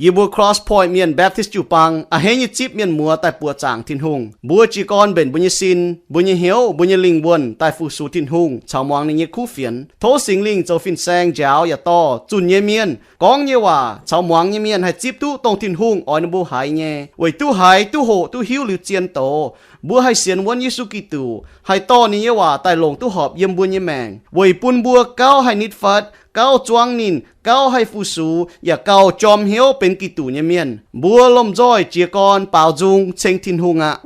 Yie mbuo Cross Point Mienh Baptist jiu-baang a'hneiv nyei zipv mienh muoz daaih buoqc zaangc Tin-Hungh. Mbuo jiez gorn mbenc mbuo nyei sin, mbuo nyei hnyouv, mbuo nyei lingh wuonh daaih fu-sux Tin-Hungh caux muangx ninh nyei kuv fienx. Tov Singx Lingh zoux fin-saeng njaaux yaac dorh zunh nyei mienh, gorngv nyei waac caux muangx nyei mienh haih zipv duqv dongh Tin-Hungh oix ninh mbuo haiz nyei. Weic duqv haiz, duqv hoqc, duqv hiuv liuz zien doz, mbuo haih sienx wuonv Yesu Giduc, haih dorh ninh nyei waac daaih longc duqv horpc yiem mbuo nyei maengc, weic bun mbuo gauh haih nitv fatv, gauh zuangv ninh, gauh haih fu-sux, yaac gauh jorm hnyouv benx Giduc nyei mienh. Mbuo lomh nzoih jiez gorn baaux nzung ceng Tin-Hungh aqv.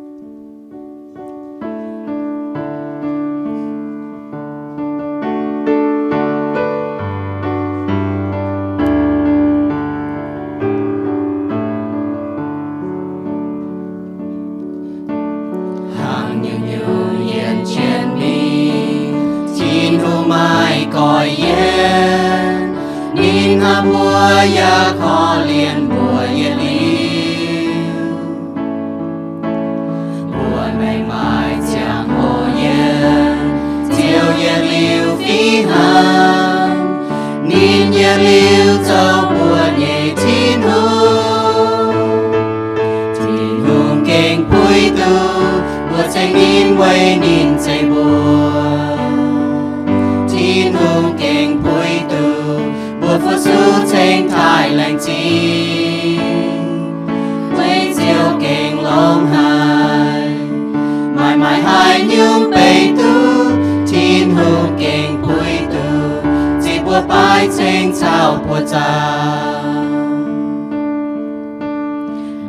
Hnangv nyungc-nyungc yienc jienv mingh, Tin-Hungh maiv goiv yienc. Ninh hnamv mbuo yaac korv-lienh mbuo yietc liuz. Mbuo maiv maaih ziangh hoc yienc Ziouv yietc liuz fih hnangv. Ninh yietc liuz zoux mbuo nyei Tin-Hungh. Tin-Hungh gengh puix duqv mbuo ceng ninh weic ninh zeiv mbuo. Tin-Hungh gengh puix duqv mbuo fu-sux ceng taaih laengz zingh. Weic Ziouv gengh longx haic, maaih maaih haaix nyungc beiv duqv. Tin-Hungh gengh puix duqv zipv mbuo baaiv ceng caux buoz-zaux.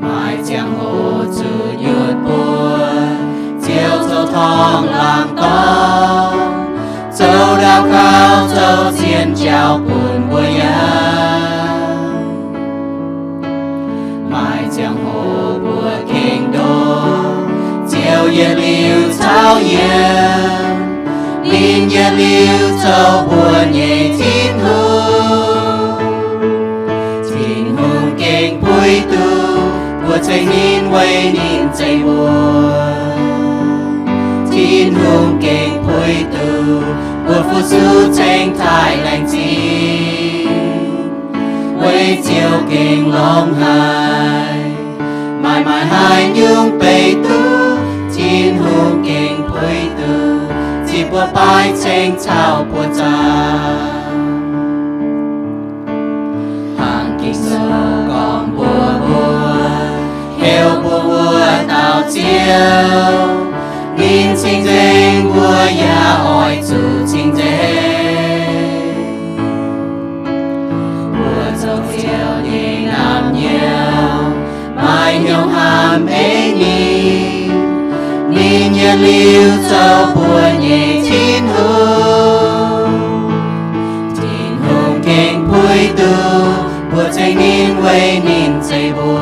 Maaih ziangh hoc zuqc nyutc buoz, Ziouv zoux torngv laangz dorngx, zoux daux gaux, zoux cien jauv bun mbuo yaac. Maaih ziangh hoc mbuo gengh ndoqv, Ziouv yietc liuz caux yie, ninh yietc liuz zoux mbuo nyei Tin-Hungh. Tin-Hungh gengh puix duqv mbuo ceng ninh weic ninh zeiv mbuo. Tin-Hungh gengh puix duqv mbuo fu-sux ceng taaih laengz zingh. Weic Ziouv gengh longx haic, maaih maaih haaix nyungc beiv duqv. Tin-Hungh gengh puix duqv zipv mbuo baaiv ceng caux buoz-zaux. Hnangv Ging-Sou gorngv mbuox mbuo, heuc mbuo wuov dauh Ziouv, ninh cing-nzengc, mbuo yaac oix zuqc cing-nzengc. Mbuo zoux Ziouv nyei naamh nyouz, maaih hnyouv hnamv ei ninh. Ninh yietc liuz zoux mbuo nyei Tin-Hungh. Tin-Hungh gengh puix duqv mbuo ceng ninh weic ninh zeiv mbuo.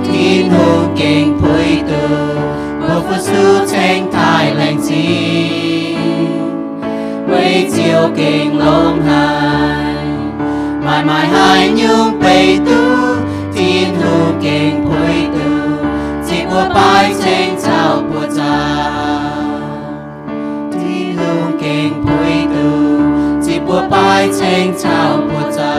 Tin-Hungh gengh puix duqv mbuo fu-sux ceng taaih laengz zingh. Weic Ziouv gengh longx haic, maaih maaih haaix nyungc beiv duqv. Tin-Hungh gengh puix duqv zipv mbuo baaiv ceng caux buoz-zaux. Tin-Hungh gengh puix duqv zipv mbuo baaiv ceng caux buoz-zaux.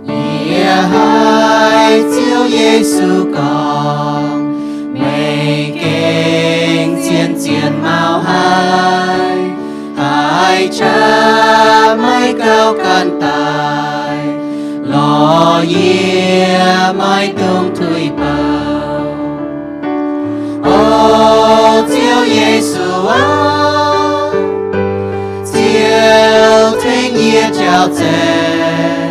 Yie haiz Ziouv Yesu gorngv, meih gengh zien-zien mauv haic, haiz qaqv maiv gauh ganh daaih, lorz yie maiv dungx tuix bouc. O Ziouv Yesu aac, Ziouv tengx yie jauv-nzengc,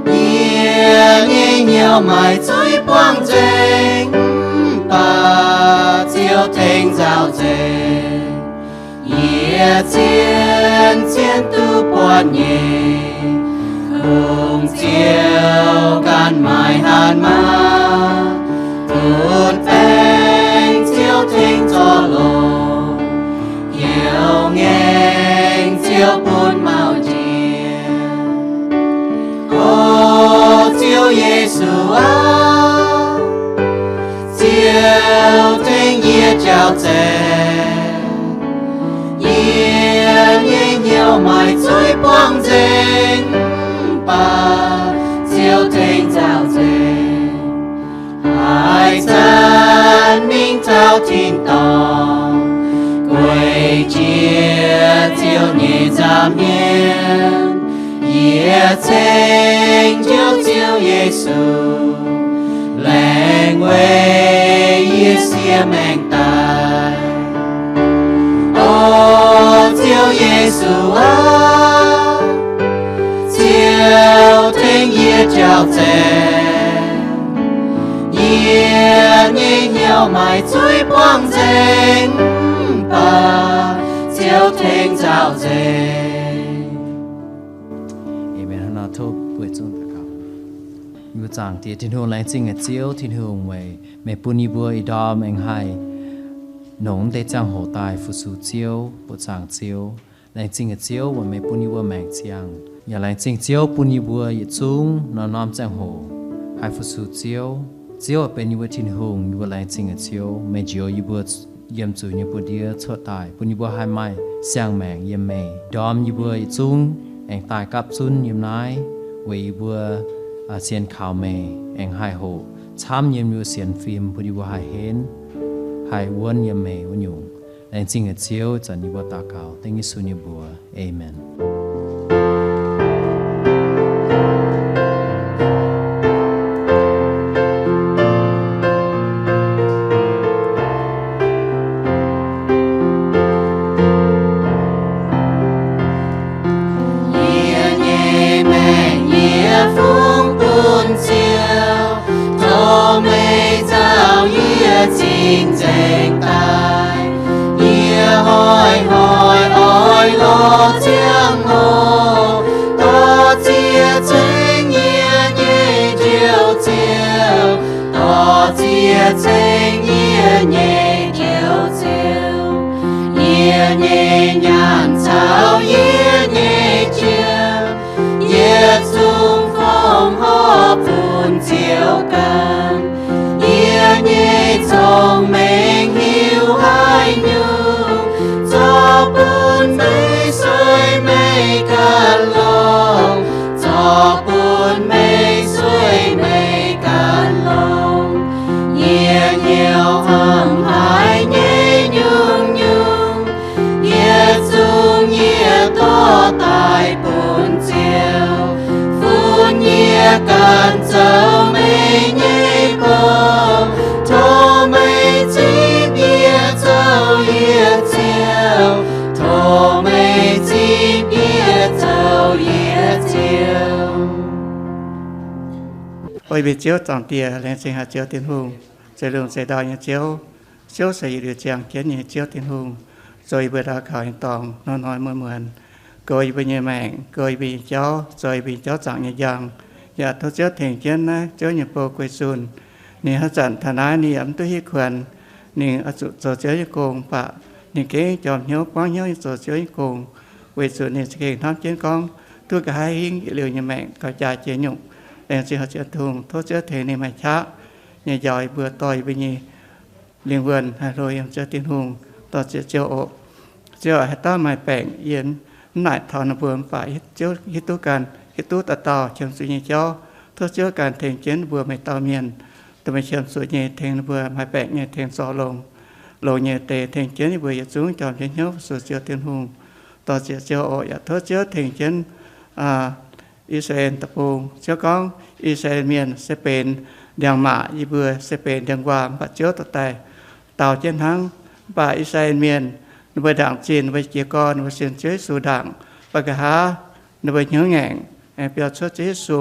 yie nyei hnyouv maaih zuiz buangh nzengc, mv baac Ziouv tengx nzauh nzengc. Yie zien-zien duqv buatc nyei, kungx Ziouv ganh maaih hatc maaz, duqv Bun baeng Ziouv tengx zorc longc, hnyouv ngaengc Ziouv bun mauh njiec. O Ziouv Yesu aac, Ziouv tengx yie jauv zaengc. Yie nyei hnyouv maaih zuiz buangh nzengc, mv baac Ziouv tengx nzauh nzengc. Haaix zanc mingh taux tin-dorngh, gueic jiex Ziouv nyei nza'hmien. Yie ceng Ziouv, Ziouv Yesu, laengz weic yie siev maengc daaih. O Ziouv Yesu aac, Ziouv tengx yie jauv zaengc. Yie nyei hnyouv maaih zuiz buangh nzengc, mv baac Ziouv tengx nzauh nzengc. Aamen. Hnangv nor tov mbuo zungv daux gaux. Yie mbuo Zaangc Diex Tin-Hungh, laengz zingh haic Ziouv Tin-Hungh weic meih bun yie mbuo ih ndorm aengx haih nongc deix ziangh hoc daaih fu-sux Ziouv. Mbuo Zaangc Ziouv, laengz zingh haic Ziouv weic meih bun yie mbuo maengc ziangh. Yaac laengz zingh Ziouv bun yie mbuo yietc zungv norm-norm ziangh hoc haih fu-sux Ziouv. Ziouv benx yie mbuo Tin-Hungh, yie mbuo laengz zingh haic Ziouv, meih njoux yie mbuo yiem zuiz nyei buoz-ndiev cuotv daaih, bun yie mbuo haih maaih siang-maengc yiem meih. Ndorm yie mbuo yietc zungv aengx daaih gapv zunv yiem naaiv, weic yie mbuo sienx kaux meih, aengx haih hoqc camv yiem yie mbuo sienx fim, bun yie mbuo haih henv, haih wuonv yiem meih wuov nyungc. Laengz zingh haic Ziouv, zanc yie mbuo daux gaux dengv Yesu nyei mbuox. Aamen. Yie nyei maengc yie fungx bun Ziouv, tov meih nzauh yie cing-nzengc daaih. Yie hnoi-hnoi oix lorz ziangh hoc, dorh ziex ceng yie nyei Njoux Ziouv, dorh ziex ceng yie nyei Njoux Ziouv. Yie nyei nyaanh caux yie nyei jiem, yietc zungv fongc horc bun Ziouv ganh. Yie nyei cong-mengh hiuv haaix nyungc, zorqv bun meih sueih meih ganh longx, zorqv bun meih sueih meih ganh longx. Yie hnyouv hnamv haic nyei nyungc-nyungc, yietc zungv yie dorh daaih bun Ziouv. Fun yie ganh zoux meih nyei bou, tov meih zipv yie zoux yie Ziouv, tov meih zipv yie zoux yie Ziouv. O yie mbuo Ziouv Zaangc Diex, laengz zingh haic Ziouv Tin-Hungh, zeix lungh zeix ndau nyei Ziouv. Ziouv se yietc liuz ziangh jienv nyei Ziouv Tin-Hungh, zoux yie mbuo ndau kaux nyei dorngx hnoi-hnoi muonz-muonz, goux yie mbuo nyei maengc, goux yie mbuo nyei jauv, zoux yie mbuo nyei jauv zaangc nyei njang. Yaac tov Ziouv tengx jienv naaiv Ziouv nyei bou guei zunh. Ninh haaix zanc taux naaiv ninh yaac mv duqv hitv kuonx. Ninh oix zuqc zoux Ziouv nyei gong, mv baac ninh gengh jorm hnyouv buangv hnyouv nyei zoux Ziouv nyei gong, weic zuqc ninh za'gengh hnamv jienv gorngv duqv nqa'haav hingv yietc liuz nyei maengc gauh jaa jiex nyungc. Laengz zingh haic Ziouv Tin-Hungh, tov Ziouv tengx ninh maaih qaqv nyei njaaux yie mbuo, dorh yie mbuo nyei lingh wuonh haih hlo yiem Ziouv Tin-Hungh. Dorh ziex Ziouv oc. Ziouv aac, haaix dauh maaih baengc yie mv naaic taux ninh mbuo, mv baac Ziouv hiuv duqv ganh, hiuv duqv dauh dauh qiemx zuqc nyei jauv. Tov Ziouv ganh tengx jienv ninh mbuo, meih dauh mienh, dongh meih qiemx zuqc nyei, tengx ninh mbuo maaih baengc nyei tengx zorc longx, longx nyei deix tengx jienv yie mbuo yietc zungv jorm jienv hnyouv fu-sux Ziouv Tin-Hungh. Dorh ziex Ziouv oc. Yaac tov Ziouv tengx jienv I^saa^laa^en Deic-Bung. Ziouv gorngv, I^saa^laa^en Mienh se benx ndiangx-maac, yie mbuo se benx ndiangx-nquaah, mv baac Ziouv dorh daaih dau jienv hnangv. Mv baac I^saa^laa^en Mienh, ninh mbuo ndaangc zinh, ninh mbuo jiez gorn, ninh mbuo sienx Ziouv Yesu ndaangc, mv baac nqa'haav ninh mbuo hnyouv ngaengc, aengx biaux cuotv Ziouv Yesu,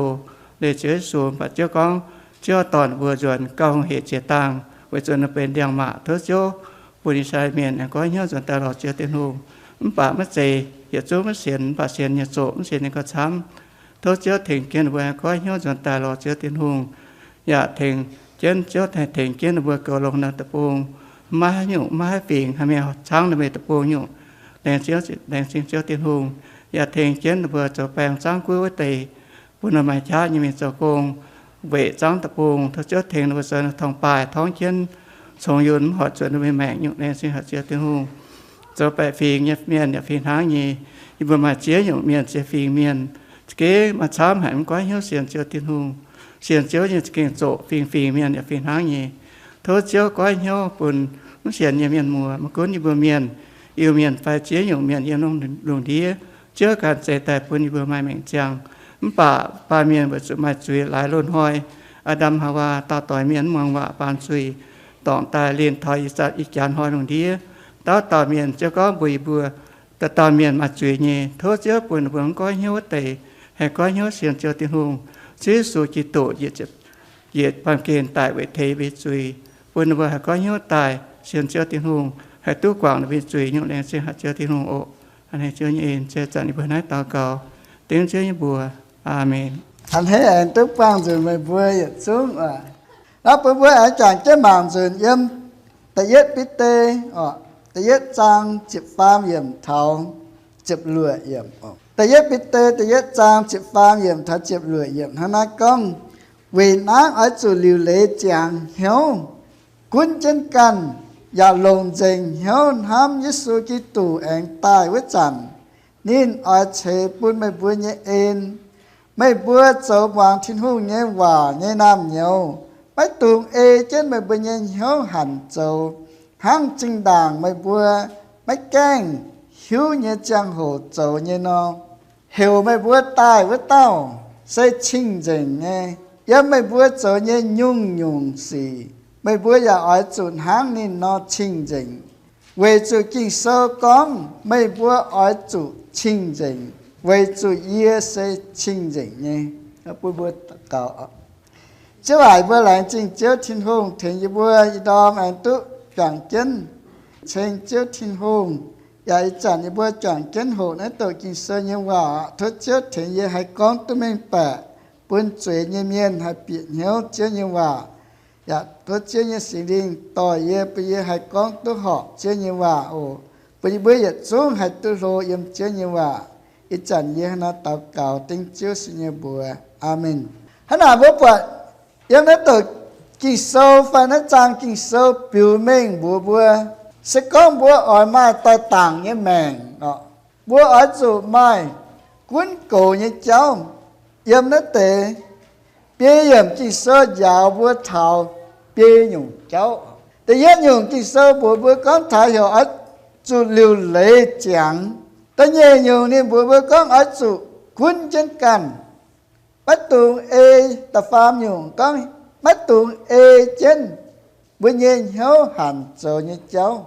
leih Ziouv Yesu. Mv baac Ziouv gorngv, Ziouv dorh ninh mbuo nzuonx gauh hungh hec ziex dangh, weic zuqc ninh benx ndiangx-maac. Tov Ziouv bun I^saa^laa^en Mienh aengx goiv hnyouv nzuonx daaih lorz Ziouv Tin-Hungh. Mv baac maiv zeiz yietc zungv maiv sienx, mv baac sienx nyei zoqc, mv sienx nyei gauh camv. Tov Ziouv tengx jienv ninh mbuo aengx goiv hnyouv nzuonx daaih lorz Ziouv Tin-Hungh, yaac tengx jienv, Ziouv haih tengx jienv ninh mbuo goux longx naaiv deic-bung, maiv haaix nyungc, maiv haaix fingx haih mingh caangv ninh mbuo deic-bung nyungc. Laengz zingh, laengz zingh Ziouv Tin-Hungh yaac tengx jienv ninh mbuo zoux baeng zaangv guoqv wuov deix, bun ninh maaih qaqv nyei mingh zoux gong, weic zaangv deic-bung. Tov Ziouv tengx ninh mbuo zoux torngv-baaih torngv jienv, congx yunh mv horpc zuqc ninh mbuo maengc nyungc. Laengz zingh haic Ziouv Tin-Hungh. Zoux baeqc fingx nyei mienh yaac fih hnangv nyei. Yie mbuo maaih ziex nyungc mienh, ziex fingx mienh, za'gengh maaih camv haic mv goiv hnyouv sienx Ziouv Tin-Hungh. Sienx Ziouv nyei za'gengh zoqc fingx-fingx mienh yaac fih hnangv nyei. Tov Ziouv goiv hnyouv bun mv sienx nyei mienh muoz. Maiv gunv yie mbuo mienh, Iu-Mienh fai ziex nyungc mienh yiem norm lungh ndiev, Ziouv ganh zeix daaih bun yie mbuo maaih maengc ziangh. Mv baac baamh mienh weic zuqc maaih zuiz laaix loz-hnoi, Aa^ndam Haawaa dauh doix mienh mv muangx waac baamz zuiz, dorngc daaih linh taux ih zanc ih jaax hnoi lungh ndiev, dauh dauh mienh, Ziouv gorngv mbuox yie mbuo, dauh dauh mienh maaih zuiz nyei. Tov Ziouv bun ninh mbuo mv goiv hnyouv wuov deix haih goiv hnyouv sienx Ziouv Tin-Hungh, Ziouv Yesu Giduc njiec baamh gen daic weic teix mbuo nyei zuiz, bun ninh mbuo haih goiv hnyouv daaih sienx Ziouv Tin-Hungh, haih duqv guangc ninh mbuo nyei zuiz nyungc. Laengz zingh haic Ziouv Tin-Hungh oc. Hnangv naaiv Ziouv nyei en, zanc yie mbuo naaiv daux gaux dengv Ziouv nyei mbuox. Aamen. A'hneiv aengx duqv buangh nzunc meih mbuo yietc zungv oc. Naaiv bun mbuo aengx jangx jienv mangc nzunc yiem da'yietv Bide, da'yietv zaang ziepc faam yiemc taux ziepc luoqc yiemc. Da'yietv Bide da'yietv zaang ziepc faam yiemc taux ziepc luoqc yiemc hnangv naaiv gorngv, Weic naaiv oix zuqc liuc leiz ziangx hnyouv, gunv jienv ganh, yaac longc nzengc hnyouv hnamv Yesu Giduc aengx daaih wuov zanc, ninh oix ceix bun meih mbuo nyei en. Meih mbuo zoux muangx Tin-Hungh nyei waac nyei naamh nyouz maiv dungx ei jienv meih mbuo nyei hnyouv hanc zoux hnangv zinh ndaangc meih mbuo maiv gaengh hiuv nyei ziangh hoc zoux nyei nor. Heuc meih mbuo daaih wuov dauh se cing-nzengc nyei. Yiem meih mbuo zoux nyei nyungc-nyungc sic, meih mbuo yaac oix zuqc hnangv ninh nor cing-nzengc, weic zuqc Ging-Sou gorngv meih mbuo oix zuqc cing-nzengc, weic zuqc yie se cing-nzengc nyei. Bun mbuo daux gaux. Ziouv aac, mbuo laengz zingh Ziouv Tin-Hungh tengx yie mbuo ih ndorm aengx duqv juangc jienv ceng Ziouv Tin-Hungh. Yaac ih zanc yie mbuo juangc jienv hoqc naaiv douc Ging-Sou nyei waac, tov Ziouv tengx yie haih gorngv duqv mengh baeqc, bun zueiz nyei mienh haih bieqc hnyouv Ziouv nyei waac. Yaac tov Ziouv nyei Singx Lingh dorh yie, bun yie haih gorngv duqv horpc Ziouv nyei waac oc. Bun yie mbuo yietc zungv haih duqv hlo yiem Ziouv nyei waac. Ih zanc yie hnangv naaiv daux gaux dengv Ziouv Yesu nyei mbuox. Aamen. Hnangv naaic mbuo buatc yiem naaiv douc Ging-Sou fai naaiv zaang Ging-Sou biux mengh mbuox mbuo, se gorngv mbuo oix maaih doix-dangc nyei maengc, mbuo oix zuqc maaih gunv goux nyei jauv. Yiem naaiv deix biei yiemc Ging-Sou njaaux mbuo taux biei nyungc jauv. Da'yietv nyungc Ging-Sou mbuox mbuo gorngv taux heuc oix zuqc liuc leiz ziangx. Da'nyeic nyungc ninh mbuox mbuo gorngv oix zuqc gunv jienv ganh. Maiv dungx ei, da'faam nyungc gorngv maiv dungx ei jienv mbuo nyei hnyouv hanc zoux nyei jauv.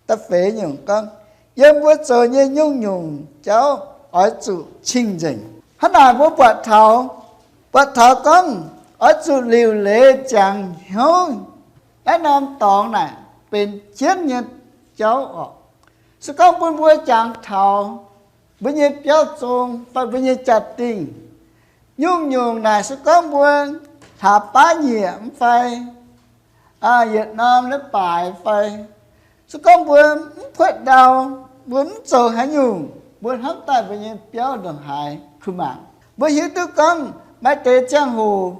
Da'feix nyungc gorngv yiem mbuo zoux nyei nyungc-nyungc jauv oix zuqc cing-nzengc. Hnangv naaic mbuo buatc taux, buatc taux gorngv oix zuqc liuc leiz ziangx hnyouv. Naaiv norm dorngx naaic benx jienv nyei jauv oc. Se gorngv bun mbuo jangx taux mbuo nyei biauv zong fai mbuo nyei jaa-dingh, nyungc-nyungc naaic se gorngv mbuo hlaax baav nyieqc mv fai yietc norm leiz-baaix fai, se gorngv mbuo mv puotv ndau, mbuo mv zoux haaix nyungc, mbuo hnamv daaih mbuo nyei biauv ndongc haaix kuh mangc. Mbuo hiuv duqv gorngv maaih deix ziangh hoc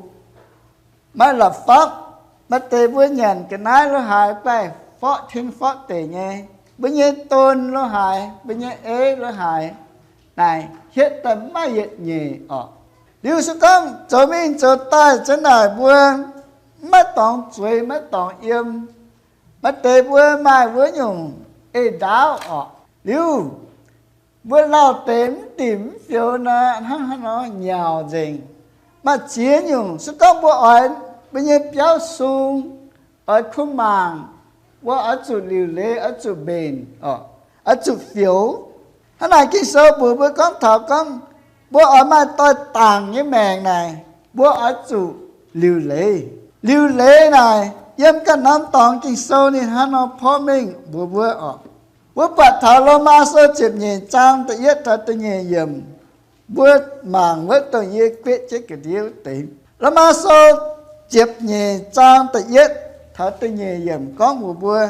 maaih la'fapv, maaih deix mbuo nyanc ga'naaiv lo haaix baih forqv tien forqv deic nyei, mbuo nyei don lo haaix, mbuo nyei ei lo haaix, naaic hietv daaih maiv yietc nyeic oc. Liuz se gorngv zoux mingh zoux daaih za'naaic mbuo maiv dorngx zueiz maiv dorngx yiem. Maaih deix mbuo maaih wuov nyungc ei-ndaauv oc. Liuz mbuo lauh deix mv dimc mv fioux nor, hnangv haaix nor nyauc nzengc. Maaih ziex nyungc se gorngv mbuo oix mbuo nyei biauv sung, oix kuv mangc, mbuo oix zuqc liuc leiz, oix zuqc mbenc, oix zuqc fioux. Hnangv naaic Ging-Sou mbuox mbuo gorngv taux gorngv mbuo oix maaih doix-dangc nyei maengc naaic, mbuo oix zuqc liuc leiz. Liuc leiz naaic yiem ganh norm dorngx Ging-Sou ninh hnangv nor porv mengh mbuox mbuo oc. Mbuo buatc taux Lomaa Sou ziepc nyeic zaang da'yietv taux da'nyeic yiemc, mbuo mangc wuov dongh yie gueqv jienv ga'ndiev wuov deix. Lomaa Sou ziepc nyeic zaang da'yietv taux da'nyeic yiemc gorngv mbuox mbuo,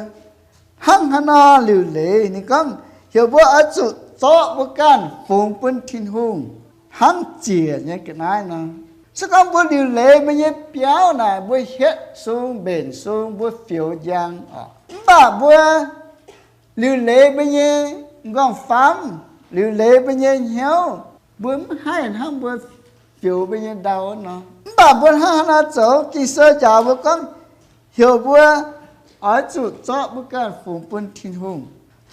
hnangv haaix nor liuc leiz. Ninh gorngv heuc mbuo oix zuqc zorqv mbuo ganh fungx bun Tin-Hungh hnangv ziec nyei ga'naaiv nor. Se gorngv mbuo liuc leiz mbuo nyei biauv naaic, mbuo hietv sung mbenc sung, mbuo fioux njang oc, mv baac mbuo liuc leiz mbuo nyei nqorngv-famv, liuc leiz mbuo nyei hnyouv, mbuo mv haih hnangv mbuo fioux mbuo nyei ndau nor. Mv baac mbuo hnangv haaix nor zoux? Ging-Sou njaaux mbuo gorngv, heuc mbuo oix zuqc zorqv mbuo ganh fungx bun Tin-Hungh.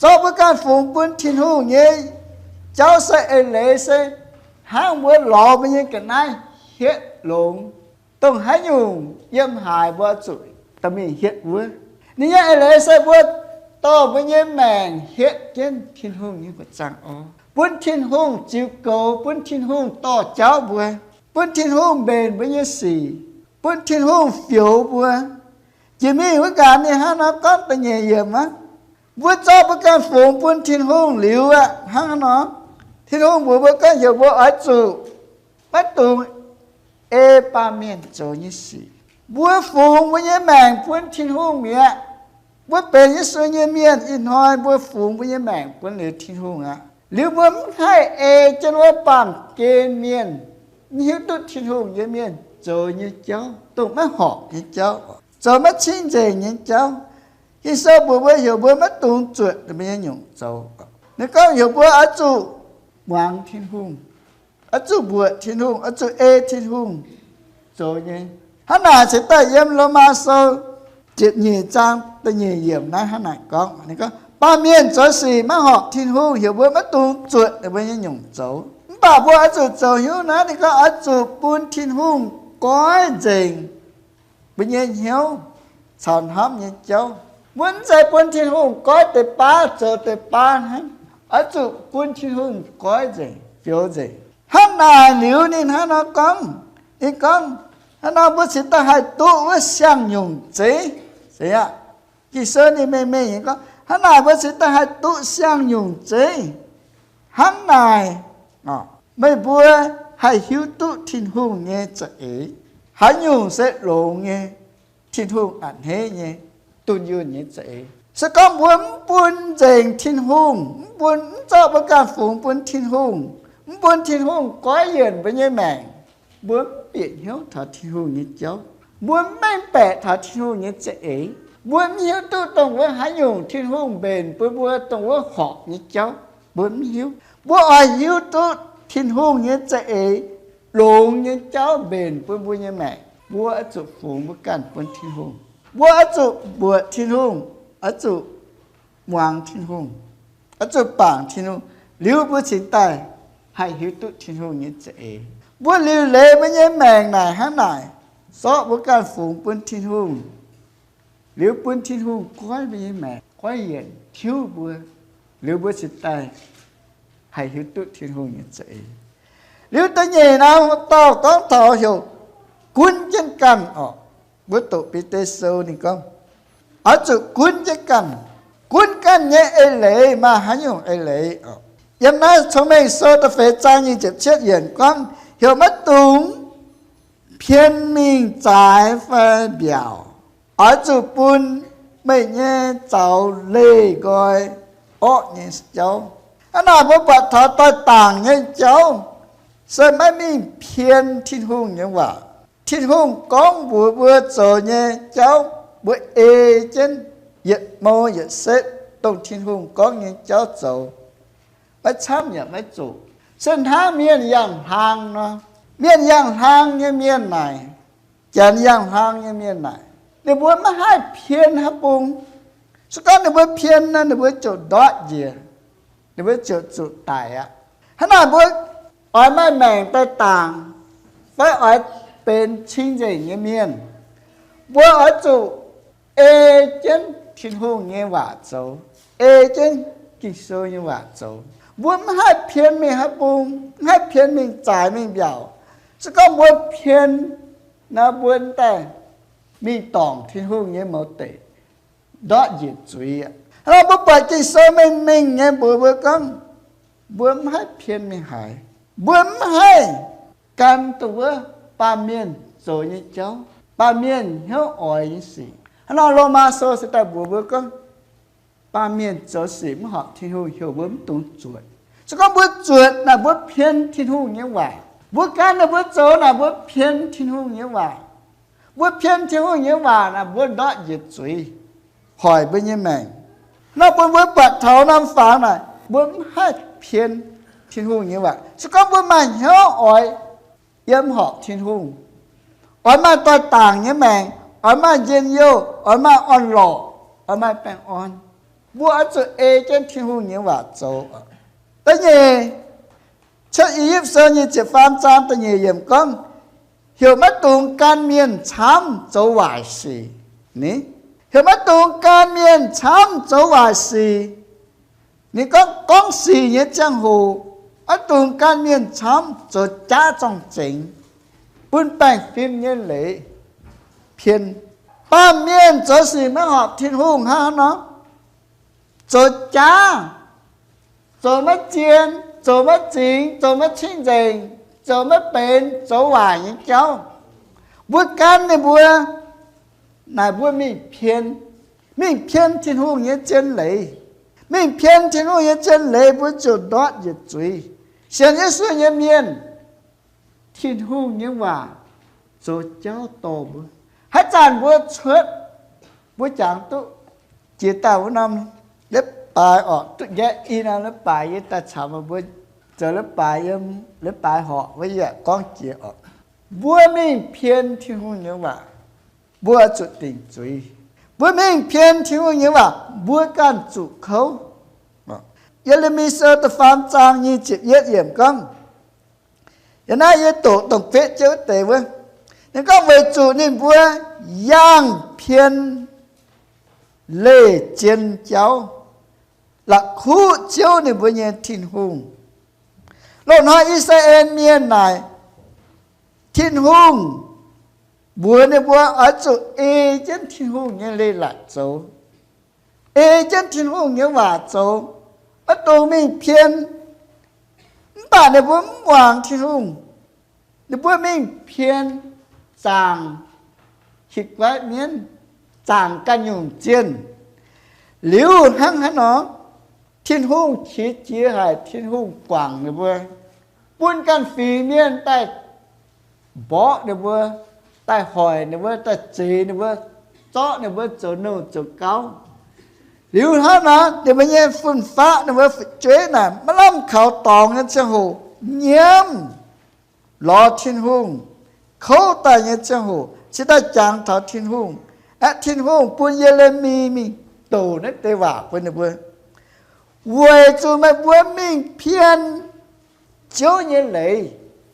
Zorqv mbuo ganh fungx bun Tin-Hungh nyei jauv se eix leiz se hnangv mbuo lorz mbuo nyei ga'naaiv hietv longx. Dongh haaix nyungc yiem haaix mbuo zuqc dorh mingh hietv wuov. Ninh nyei eix leiz se mbuo dorh mbuo nyei maengc hietv jienv Tin-Hungh nyei buoqc zaangv orv, bun Tin-Hungh ziux goux, bun Tin-Hungh dorh jauv mbuo, bun Tin-Hungh mbenc mbuo nyei sic, bun Tin-Hungh fioux mbuo. Jiex mingh wuov nqaanx ninh hnangv nor gorngv da'nyeic yiemc aqv, mbuo zorqv mbuo ganh fungx bun Tin-Hungh liuz aqv, hnangv nor, Tin-Hungh mbuox mbuo gorngv heuc mbuo oix zuqc maiv dungx ei baamh mienh zoux nyei sic. Mbuo fungx mbuo nyei maengc bun Tin-Hungh mi'aqv. Mbuo benx Yesu nyei mienh ih hnoi mbuo fungx mbuo nyei maengc bun liuz Tin-Hungh aqv. Liuz mbuo mv haih ei jienv wuov baamh gen mienh, mv hiuv duqv Tin-Hungh nyei mienh zoux nyei jauv, dongh maiv horpc nyei jauv, zoux maiv cingv nzengc nyei jauv. Ging-Sou mbuox mbuo heuc mbuo maiv dungx zuotc ninh mbuo nyei nyungc zoux. Ninh gorngv heuc mbuo oix zuqc muangx Tin-Hungh, oix zuqc mbuoqc Tin-Hungh, oix zuqc ei Tin-Hungh zoux nyei. Hnangv naaic cingx daaih yiem Lomaa Sou ziepc nyeic zaang da'nyeic yiemc naaiv hnangv naaic gorngv, ninh gorngv, baamh mienh zoux sic maiv horpc Tin-Hungh, heuc mbuo maiv dungx zuotc ninh mbuo nyei nyungc zoux. Mv baac mbuo oix zuqc zoux hnyouv naaiv, ninh gorngv oix zuqc bun Tin-Hungh goiv nzengc mbuo nyei hnyouv caux hnamv nyei jauv. Mbuo mv zeiz bun Tin-Hungh goiv deix baav zoux deix baav hnangv. Oix zuqc bun Tin-Hungh goiv nzengc, fioux nzengc. Hnangv naaic liuz ninh hnangv nor gorngv, ninh gorngv, hnangv nor mbuo cingx daaih haih duqv wuov siang-nyungc zeiv. Se aqv, Ging-Sou ninh mengh mengh nyei gorngv, hnangv naaic mbuo cingx daaih haih duqv siang-nyungc zeiv. Hnangv naaic, meih mbuo haih hiuv duqv Tin-Hungh nyei za'eix, haaix nyungc se longx nyei, Tin-Hungh a'hneiv nyei, dunh yunh nyei za'eix. Se gorngv mbuo mv bun nzengc Tin-Hungh, mv bun, mv zorqv mbuo ganh fungx bun Tin-Hungh, mv bun Tin-Hungh goiv yienc mbuo nyei maengc, mbuo mv bieqc hnyouv taux Tin-Hungh nyei jauv. Mbuo mv mengh baeqc taux Tin-Hungh nyei za'eix. Mbuo mv hiuv duqv dongh wuov haaix nyungc Tin-Hungh mbenc bun mbuo dongh wuov horpc nyei jauv. Mbuo mv hiuv. Mbuo oix hiuv duqv Tin-Hungh nyei za'eix longx nyei jauv mbenc bun mbuo nyei maengc. Mbuo oix zuqc fungx mbuo ganh bun Tin-Hungh. Mbuo oix zuqc mbuoqc Tin-Hungh, oix zuqc muangx Tin-Hungh, oix zuqc bangc Tin-Hungh, liuz mbuo cingx daaih haih hiuv duqv Tin-Hungh nyei za'eix. Mbuo liuc leiz mbuo nyei maengc naaic hnangv naaic, zorqv mbuo ganh fungx bun Tin-Hungh, liuz bun Tin-Hungh goiv mbuo nyei maengc, goiv yienc tiuv mbuo, liuz mbuo cingx daaih haih hiuv duqv Tin-Hungh nyei za'eix. Liuz da'nyeic naaiv dauh gorngv taux heuc gunv jienv ganh oc. Mbuo doqc Bide Sou ninh gorngv, oix zuqc gunv jienv ganh. Gunv ganh nyei eix leiz maaih haaix nyungc eix leiz oc? Yiem naaiv Cong-Mengh Sou da'feix zaang nyic ziepc cietv yiemc gorngv heuc maiv dungx pien mingh zaaix fai mbiaauc. Oix zuqc bun meih nyei zaux leih nqoi orqv nyei jauv. Hnangv naaic mbuo buatc taux daaih dangc nyei jauv se maiv mingh pien Tin-Hungh nyei waac. Tin-Hungh gorngv mbuox mbuo zoux nyei jauv, mbuo ei jienv yietc mou yietc setv dongh Tin-Hungh gorngv nyei jauv zoux, maiv camv yaac maiv zuqc. Se hnangv mienh yangh hlang nor, mienh yangh hlang nyei mienh naaic, janx yangh hlang nyei mienh naaic, ninh mbuo maiv haih pien haaix bung. Se gorngv ninh mbuo pien nor, ninh mbuo ziouc ndortv njiec, ninh mbuo ziouc zuqc daic aqv. Hnangv naaic mbuo oix maaih maengc daaih dangc, fai oix benx cing-nzengc nyei mienh, mbuo oix zuqc ei jienv Tin-Hungh nyei waac zoux, ei jienv Ging-Sou nyei waac zoux. Mbuo mv haih pien mingh haaix bung, mv haih pien mingh zaaix mingh mbiaauc. Se gorngv mbuo pien nor, mbuo daaih mingh dorngc Tin-Hungh nyei mouz deic, ndortv njiec zuiz aqv. Hnangv nor mbuo buatc Ging-Sou mengh mengh nyei mbuox mbuo gorngv, mbuo mv haih pien mingh haaix. Mbuo mv haih gan dongh wuov baamh mienh zoux nyei jauv. baamh mienh hnyouv oix nyei sic. Hnangv nor Lomaa Sou se daaih mbuox mbuo gorngv, baamh mienh zoux sic maiv horpc Tin-Hungh heuc mbuo mv dungx zuotc. Se gorngv mbuo zuotc naaic mbuo pien Tin-Hungh nyei waac. Mbuo gan naaic mbuo zoux naaic mbuo pien Tin-Hungh nyei waac. Mbuo pien Tin-Hungh nyei waac naaic mbuo ndortv njiec zuiz, hoic mbuo nyei maengc. Nor bun mbuo buatc taux norm fangx naaic mbuo mv haih pien Tin-Hungh nyei waac. Se gorngv mbuo maaih hnyouv oix yiem horpc Tin-Hungh, oix maaih doix-dangc nyei maengc, oix maaih njien-youh, oix maaih orn-lorqc, oix maaih baengh orn, mbuo oix zuqc ei jienv Tin-Hungh nyei waac zoux. Da'nyeic, Cuotv I^yipv Sou nyic ziepc faam zaang da'nyeic yiemc gorngv, heuc maiv dungx gan mienh camv zoux waaic sic. Ni, heuc maiv dungx gan mienh camv zoux waaic sic. Ninh gorngv, gorngv sic nyei ziangh hoc, maiv dungx gan mienh camv zoux jaav zorng-zengx, bun baengh fim nyei leiz pien. Baamh mienh zoux sic maiv horpc Tin-Hungh hnangv nor, zoux jaav, zoux maiv zien, zoux maiv zingx, zoux maiv cing-nzengc, zoux maiv benx, zoux waaic nyei jauv. Mbuo gan ninh mbuo, naaic mbuo mingh pien, mingh pien Tin-Hungh nyei zien leiz. Mingh pien Tin-Hungh nyei zien leiz, mbuo ziouc ndortv njiec zuiz. Sienx Yesu nyei mienh, Tin-Hungh nyei waac zoux jauv dorh mbuo. Haaix zanc mbuo cuotv, mbuo jangx duqv jiex daaih wuov norm leiz-baaix orqc, duqv nqaeqv i norm leiz-baaix yie daaih caux meih mbuo zoux leiz-baaix yiem leiz-baaix horqc wuov, yie gorngv jiex orqc. Mbuo mingh pien Tin-Hungh nyei waac, mbuo zuqc dingc zuiz. Mbuo mingh pien Tin-Hungh nyei waac, mbuo ganh zuqc kouv. Ye^le^mi Sou da'faam zaang nyic ziepc yietv yiemc gorngv, yiem naaiv yie doqc dongh betv jienv wuov deix wuov, ninh gorngv, weic zuqc ninh mbuo yangh pien leih zien jauv, la'kuqv Ziouv ninh mbuo nyei Tin-Hungh. Loz-hnoi I^saa^laa^en Mienh naaic, Tin-Hungh mbuox ninh mbuo oix zuqc ei jienv Tin-Hungh nyei leiz-latc zoux, ei jienv Tin-Hungh nyei waac zoux, maiv dungx mingh pien. Mv baac ninh mbuo mv muangx Tin-Hungh. Ninh mbuo mingh pien zaangc hitv guaiv mienv, zaangc ganh nyungc zienh. Liuz hnangv haaix nor, Tin-Hungh qiex jiez haic, Tin-Hungh guangc ninh mbuo, bun ganh fingx mienh daaih mborqv ninh mbuo, daaih hoic ninh mbuo, daaih zeix ninh mbuo, zorqv ninh mbuo zoux nouh zoux gauv. Liuz hnangv naaic, ninh mbuo nyei fun-faqv, ninh mbuo fu'jueiv naaic maiv lamh kaux dorngx nyei ziangh hoc nyiemv lorz Tin-Hungh kouv daaih nyei ziangh hoc, cingx daaih jangx taux Tin-Hungh. Aeqv, Tin-Hungh bun Ye^le^mi mingh douc naaiv deix waac bun ninh mbuo, weic zuqc meih mbuo mingh pien Ziouv nyei leiz,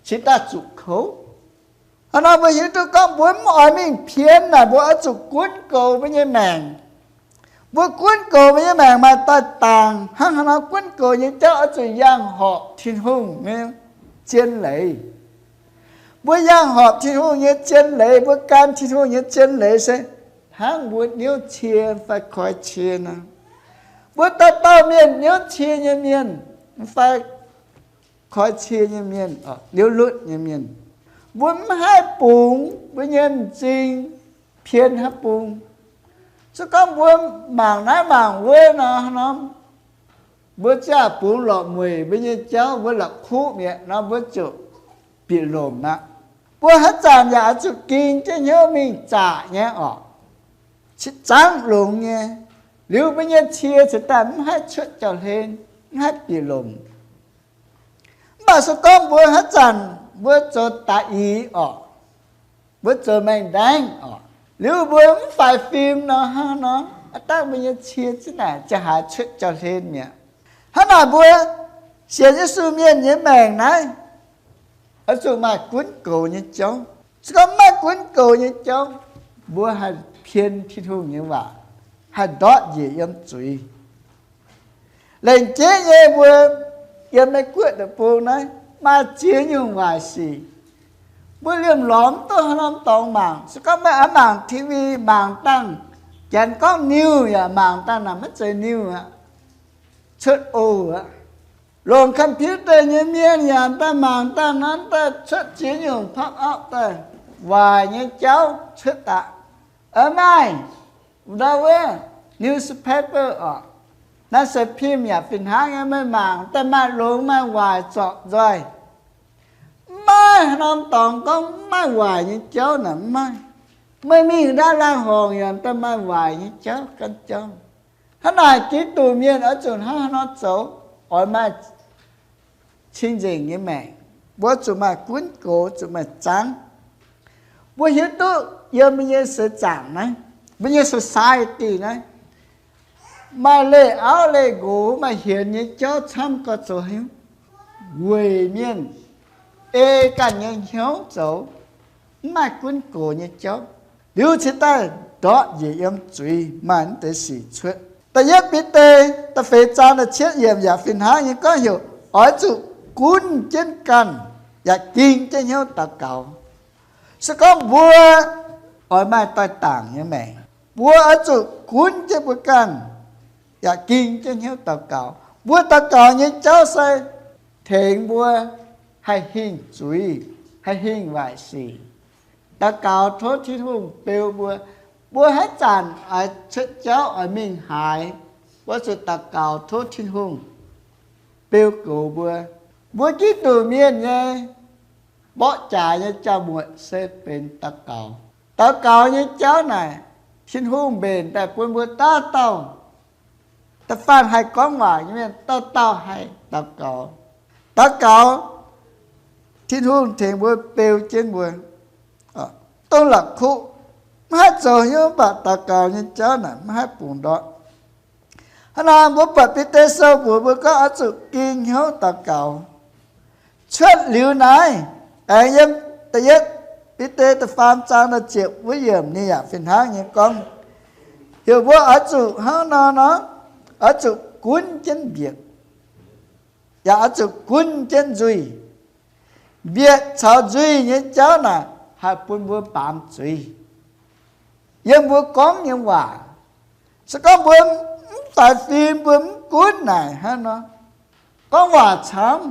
cingx daaih zuqc kouv. Hnangv nor mbuo hiuv duqv gorngv mbuo mv oix mingh pien naaic, mbuo oix zuqc gunv goux mbuo nyei maengc. Mbuo gunv goux mbuo nyei maengc maaih doix-dangc. Hnangv haaix nor gunv goux nyei jauv? Oix zuqc yangh horpc Tin-Hungh nyei zien leiz. Mbuo yangh horpc Tin-Hungh nyei zien leiz, mbuo gan Tin-Hungh nyei zien leiz se hnangv mbuo niouv cie fai koi cie nor. Mbuo dauh dauh mienh niouv cie nyei mienh fai koi cie nyei mienh, niouv lutv nyei mienh. Mbuo mv haih bungx mbuo nyei m'zing pien haaix bung. Se gorngv mbuo mangc naaiv mangc wuov nor, nor, mbuo ziouc bungx lorqc mueic mbuo nyei jauv, mbuo la'kuqv mi'aqv nor, mbuo ziouc bieqc lomc aqv. Mbuo haaix zanc yaac oix zuqc ging jienv hnyouv mingh zaqc nyei orqc, cingx zangv longx nyei. Liuz mbuo nyei cie cingx daaih mv haih cuotv jauv-hlen, mv haih bieqc lomc. Mv baac se gorngv mbuo haaix zanc mbuo zoux daaix-i orqc, mbuo zoux maengh ndaengv orqc, liuz mbuo mv faix fim nor, hnangv nor, aav dangh mbuo nyei cie ziex naaic ziouc haiz cuotv jauv-hlen mi'aqv. Hnangv naaic mbuo sienx Yesu mienh nyei maengc naaiv oix zuqc maaih gunv goux nyei jauv. Se gorngv mv maaih gunv goux nyei jauv, mbuo haih pien Tin-Hungh nyei waac, haih ndortv njiec yiem zuiz. Laengz jeiv nyei mbuo yiem Meiv Guoqv deic-bung naaiv maaih ziex nyungc waaic sic. Mbuo liemh lorz mv duqv haaix norm dorngx mangc. Se gorngv meih oix mangc T V, mangc dangh, janx gorngv niuh yaac mangc dangh naaic maiv zeiz niuh aqv, cuotv oc aqv. Longc computer nyei mienh yaac daaih mangc dangh naaiv daaih cuotv ziex nyungc pop up daaih. waaic nyei jauv cuotv daaih. Aa, maaih ndau wuov newspaper oc, หนังสือพิมพ์ yaac fih hnangv nyei, meih mangc daaih maaih longx maaih waaic zorpc nzoih. Maiv maaih haaix norm dorngx gorngv maiv maaih waaic nyei jauv naaic, maiv maaih. Meih mingh ndau laangz horngc yaac daaih maaih waaic nyei jauv gan jauv. Hnangv naaic Giduc mienh oix zuqc hnangv haaix nor zoux, oix maaih cing-nzengc nyei maengc. Mbuo zuqc maaih gunv gox, zuqc maaih zaangv. Mbuo hiuv duqv yiem mbuo nyei seix zaangc naaiv, mbuo nyei society naaiv, maaih leih auv leih nqox, maaih hienx nyei jauv camv, gorx zoux haaix nyungc? Weic mienh ei ganh nyei hnyouv zoux, mv maaih gunv gox nyei jauv. Liuz cingx daaih ndortv njiec yiem zuiz, maaih naaiv deix sic cuotv. Da'yietv Bide da'feix zaang da'cietv yiemc yaac fih hnangv nyei gorngv heuc oix zuqc gunv jienv ganh yaac ging jienv hnyouv daux gaux. Se gorngv mbuo oix maaih daaih dangc nyei maengc, mbuo oix zuqc gunv jienv mbuo ganh yaac ging jienv hnyouv daux gaux. Mbuo daux gaux nyei jauv se tengx mbuo haih hingh zuiz, haih hingh waaic sic. Daux gaux tov Tin-Hungh beu mbuo. Mbuo haaix zanc oix cuotv jauv, oix mingh haaix, mbuo zuqc daux gaux tov Tin-Hungh beu goux mbuo. Mbuo Giduc mienh nyei mborqv jaax nyei jauv-muotc se benx daux gaux. Daux gaux nyei jauv naaic, Tin-Hungh mbenc daaih bun mbuo dauh dauh. Da'faanh haih gorngv waac nyei mienh dauh dauh haih daux gaux. Daux gaux, Tin-Hungh tengx mbuo beu jienv mbuo, dongh la'kuqv, maiv haih zoux hnyouv, mv baac daux gaux nyei jauv naaic maiv haih bungx ndortv. Hnangv naaic mbuo buatc Bide Sou mbuox mbuo gorngv oix zuqc ging hnyouv daux gaux. Cuotv liuz naaiv, aengx yiem da'yietv Bide da'faam zaang da'ziepc wuov yiemc ninh yaac fih hnangv nyei gorngv, heuc mbuo oix zuqc hnangv nor nor, oix zuqc gunv jienv mbietc, yaac oix zuqc gunv jienv nzuih. Mbietc caux nzuih nyei jauv naaic haih bun mbuo baamz zuiz. Yiem mbuo gorngv nyei waac, se gorngv mbuo mv faix fim, mbuo mv gunv naaic hnangv nor, gorngv waac camv,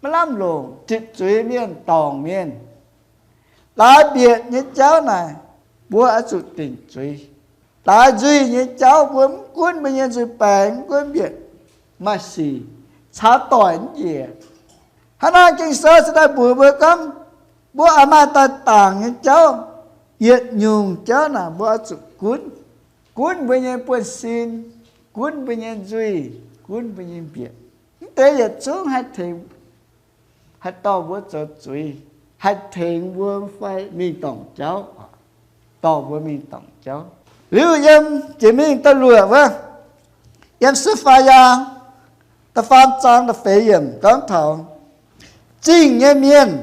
maiv lamh longc, zipc zuiz mienh, dorngc mienh. Laaix mbietc nyei jauv naaic, mbuo oix zuqc dingc zuiz. Laaix nzuih nyei jauv mbuo mv gunv mbuo nyei nzuih baengx, mv gunv mbietc, maaih sic caux doic mv njiec. Hnangv naaiv Ging-Sou se daaih mbuox mbuo gorngv, mbuo oix maaih daaih dangc nyei jauv, yietc nyungc jauv naaic mbuo oix zuqc gunv. Gunv mbuo nyei buonv-sin, gunv mbuo nyei nzuih, gunv mbuo nyei mbietc. Mv deix yietc zungv haih tengx, haih dorh mbuo zoux zuiz, haih tengx mbuo fai mingh dorngc jauv, dorh mbuo mingh dorngc jauv. Liuz yiem jiex mingh da'luoqc wuov, yiem Sipv^faa Yaa da'faam zaang da'feix yiemc gorngv taux zingh nyei mienh,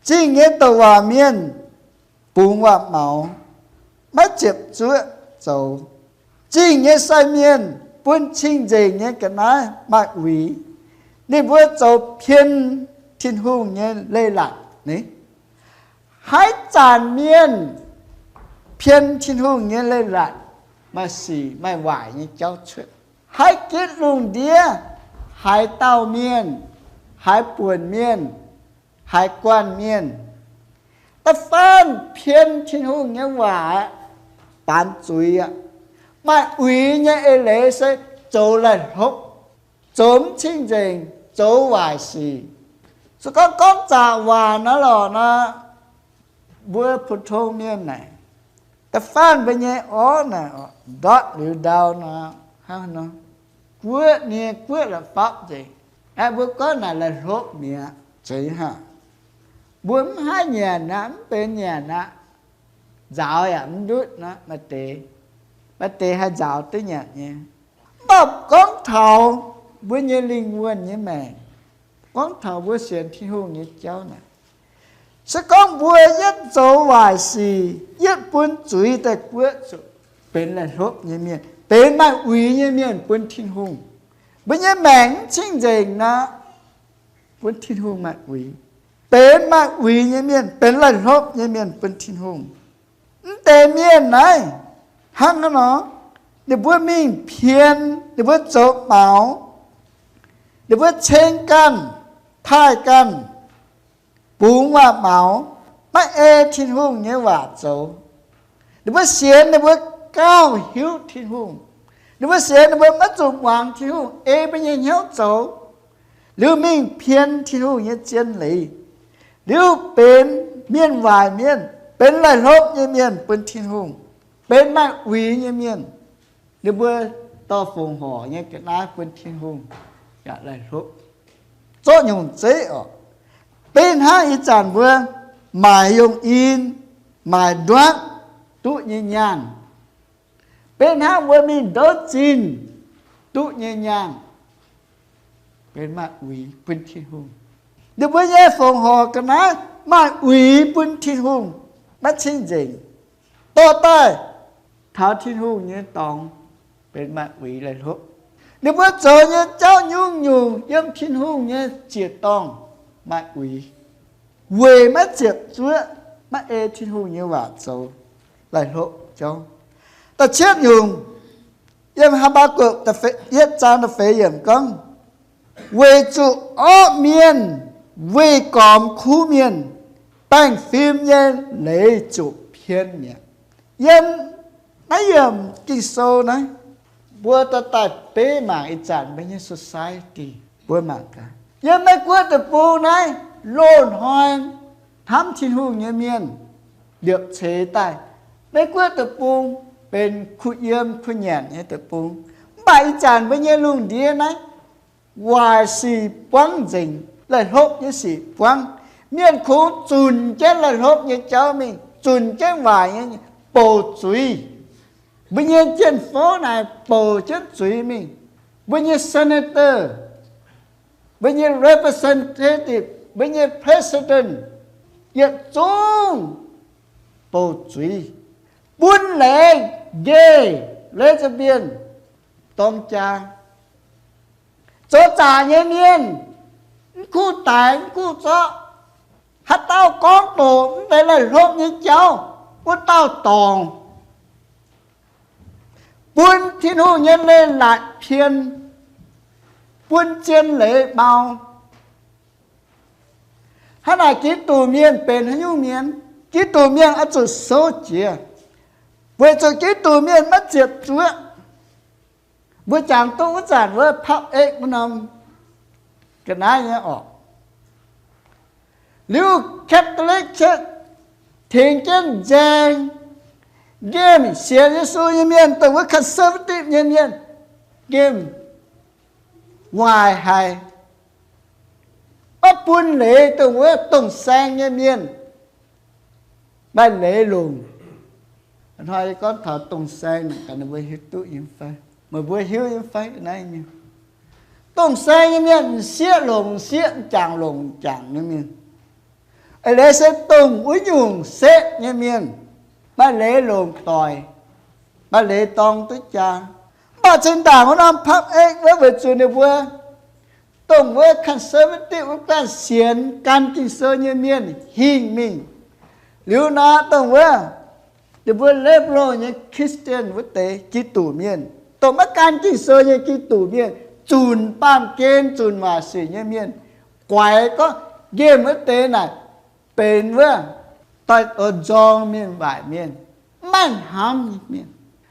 zingh nyei douc waac mienh bungx waac-maux, maiv ziepc zuoqv zoux. Zingh nyei sai mienh bun cing-nzengc nyei ga'naaiv maaih uix. Ninh mbuo zoux pien Tin-Hungh nyei leiz-latc ni. Haaix zanc mienh pien Tin-Hungh nyei leiz-latc, maaih sic maaih waaic nyei jauv cuotv. Haaix gitv lungh ndiev, haaix dauh mienh, haaix buonc mienh, haaix guanh mienh, da'faanh pien Tin-Hungh nyei waac aqv, baamz zuiz aqv. Maaih uix nyei eix leiz se zoux laih hlopv, zoux mv cing-nzengc, zoux waaic sic. Se gorngv gorngv zaqc waac naaiv lorqc nor, mbuo 普通 mienh naaic, da'faanh mbuo nyei orv naaic ndortv liuz ndau nor, hnangv nor, guoqv nie guoqv la'fapv nzengc. Aeqv, mbuo gorngv naaic laih hlopv mi'aqv, zeiz haic. Mbuo mv haih nyanc aqv, mv benx nyanc aqv. Nzaaux yaac mv ndutv nor, maaih deix, maaih deix haih nzaaux duqv nyanc nyei. Mv baac gorngv taux mbuo nyei lingh wuonh nyei maengc, gorngv taux mbuo sienx Tin-Hungh nyei jauv naaic, se gorngv mbuo yietv zoux waaic sic, yietv bun zuiz daaih guoqv zuqc, benx laih hlopv nyei mienh, benx maaih uix nyei mienh bun Tin-Hungh. Mbuo nyei maengc mv cing-nzengc nor, bun Tin-Hungh maaih uix. Benx maaih uix nyei mienh, benx laih hlopv nyei mienh bun Tin-Hungh. Mv deix mienh naaiv hnangv haaix nor, ninh mbuo mingh pien, ninh mbuo zoux maux, ninh mbuo ceng ganh, taaih ganh, bungx waac-maux, maiv ei Tin-Hungh nyei waac zoux. Ninh mbuo sienx ninh mbuo gauh hiuv Tin-Hungh. Ninh mbuo sienx ninh mbuo maiv zuqc muangx Tin-Hungh, ei mbuo nyei hnyouv zoux, liuz mingh pien Tin-Hungh nyei zien leiz, liuz benx mienh waaic mienh, benx laih hlopv nyei mienh bun Tin-Hungh, benx maaih uix nyei mienh. Ninh mbuo dorh fongc horc nyei ga'naaiv bun Tin-Hungh yaac laih hlopv, zorqv nyungc zeiv oc. Beiv hnangv ih zanc mbuo maaic yongh in, maaic nduatv duqv nyei nyaanh, beiv hnangv mbuo mingh ndouv zinh duqv nyei nyaanh, benx maaih uix bun Tin-Hungh. Ninh mbuo nyei fongc horc ga'naaiv maaih uix bun Tin-Hungh, maiv cing-nzengc. Dorh daaih taux Tin-Hungh nyei dorngx benx maaih uix laih hlopv. Ninh mbuo zoux nyei jauv nyungc-nyungc yiem Tin-Hungh nyei ziec-dorngh maaih uix, weic maiv ziepc zuoqv, maiv ei Tin-Hungh nyei waac zoux, laih hlopv jauv. Da'cietv nyungc, yiem Haa^mbaa^gukc yietv zaang da'feix yiemc gorngv, weic zuqc orqv mienh weih gormx kuv mienh, baengh fim nyei leiz ziouc pien mi'aqv. Yiem naaiv yiemc Ging-Sou naaiv, mbuo dorh daaih beiv mangc ih zanc mbuo nyei society, mbuo mangc gaax. Yiem Meiv Guoqv deic-bung naaiv, loz-hnoi hnamv Tin-Hungh nyei mienh liepc ceix daaih. Meiv Guoqv deic-bung benx kuh yiem kuh nyanc nyei deic-bung. Mv baac ih zanc mbuo nyei lungh ndiev naaiv, waaic sic buangv nzengc, laih hlopv nyei sic buangv. Mienh kungx zunc jienv laih hlopv nyei jauv mingh, zunc jienv waaic nyei, bouc zuiz. Mbuo nyei jien-fouv naaic bouc jienv zuiz mingh. Mbuo nyei senator, mbuo nyei representative, mbuo nyei president, yietc zungv bouc zuiz, bun leiz gay, lesbian, dorng jaa. Zoux zaqc nyei mienh, mv kuv daix mv kuv zorqv. Haaix dauh gorngv doqc mv deix laih hlopv nyei jauv, wuov dauh dorngc. Bun Tin-Hungh nyei leiz-latc pien, bun zien leiz mau. Hnangv naaic Giduc mienh benx haaix nyungc mienh? Giduc mienh oix zuqc souv jiez, weic zuqc Giduc mienh maiv ziepc zuoqv. Mbuo jangx duqv wuov zanc wuov public wuov norm ga'naaiv nyei orqc. Liuz Catholic Church tengx jienv nzaeng, nqemh sienx Yesu nyei mienh, dongh wuov conservative nyei mienh, nqemh waaic haic, oix bun leiz dongh wuov dongh saeng nyei mienh maaih leiz longc. Hnoi yie gorngv taux dongh saeng naaic, gaax ninh mbuo hiuv duqv nyei fai? Meih mbuo hiuv nyei fai naaiv mienh? Dongh saeng nyei mienh m'sieqv longc m'sieqv, m'jangc longc m'jangc nyei mienh. Eix leiz se dongh wuov nyungc setv nyei mienh maaih leiz longc doic, maaih leiz dorng duqv jaa. Mv baac zinh ndaangc wuov norm public wuov weic zuqc ninh mbuo dongh wuov conservative wuov ganh sienx gan Ging-Sou nyei mienh hingh mingh. Liuz nor dongh wuov ninh mbuo liberal nyei Christian wuov deix Giduc mienh, dongh maiv gan Ging-Sou nyei Giduc mienh, zunc baamh gen, zunc waaic sic nyei mienh, guaix gorngv nqemh wuov deix naaic benx wuov daaih oix nzorng mienh waaic mienh, maiv hnamv mienh,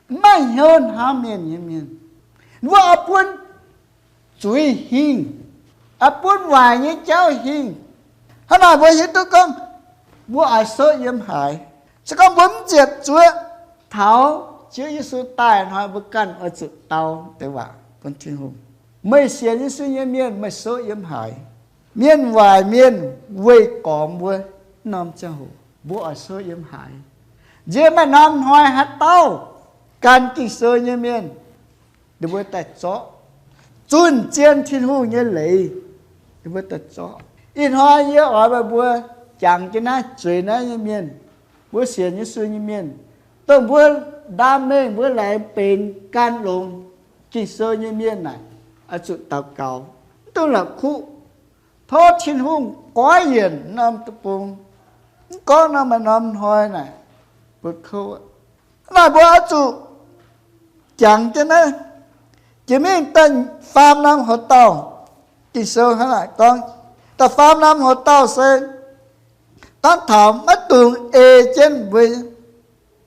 maiv hnyouv hnamv mienh nyei mienh. Mbuo oix bun zuiz hingh, oix bun waaic nyei jauv hingh. Hnangv naaic mbuo hiuv duqv gorngv mbuo oix souv yiem haaix. Se gorngv mbuo mv ziepc zuoqv taux Ziouv Yesu daaih hnoi, mbuo ganh oix zuqc dau deix waac bun Tin-Hungh. Meih sienx Yesu nyei mienh, meih souv yiem haaix? Mienh waaic mienh weih gormx mbuo norm ziangh hoc, mbuo oix souv yiem haaix? Nziex maaih norm hnoi haaix dauh gan Ging-Sou nyei mienh, ninh mbuo daaih zorqv zunh zien Tin-Hungh nyei leiz, ninh mbuo daaih zorqv. Ih hnoi yie oix meih mbuo jangx jienv naaiv zueiz naaiv nyei mienh, mbuo sienx Yesu nyei mienh, dongh mbuo ndaam mengh mbuo laengz benx gan longx Ging-Sou nyei mienh naaic, oix zuqc daux gaux, mv dungx la'kuqv. Tov Tin-Hungh goiv yienc norm deic-bung, mv gorngv norm maaih norm hnoi naaic, mbuo kouv. Hnangv naaic mbuo oix zuqc jangx jienv naaiv. Jiex mingh da'faam norm hoc-dauh, Ging-Sou hnangv naaic gorngv, da'faam norm hoc-dauh se Gorngv taux maiv dungx ei jienv mbuo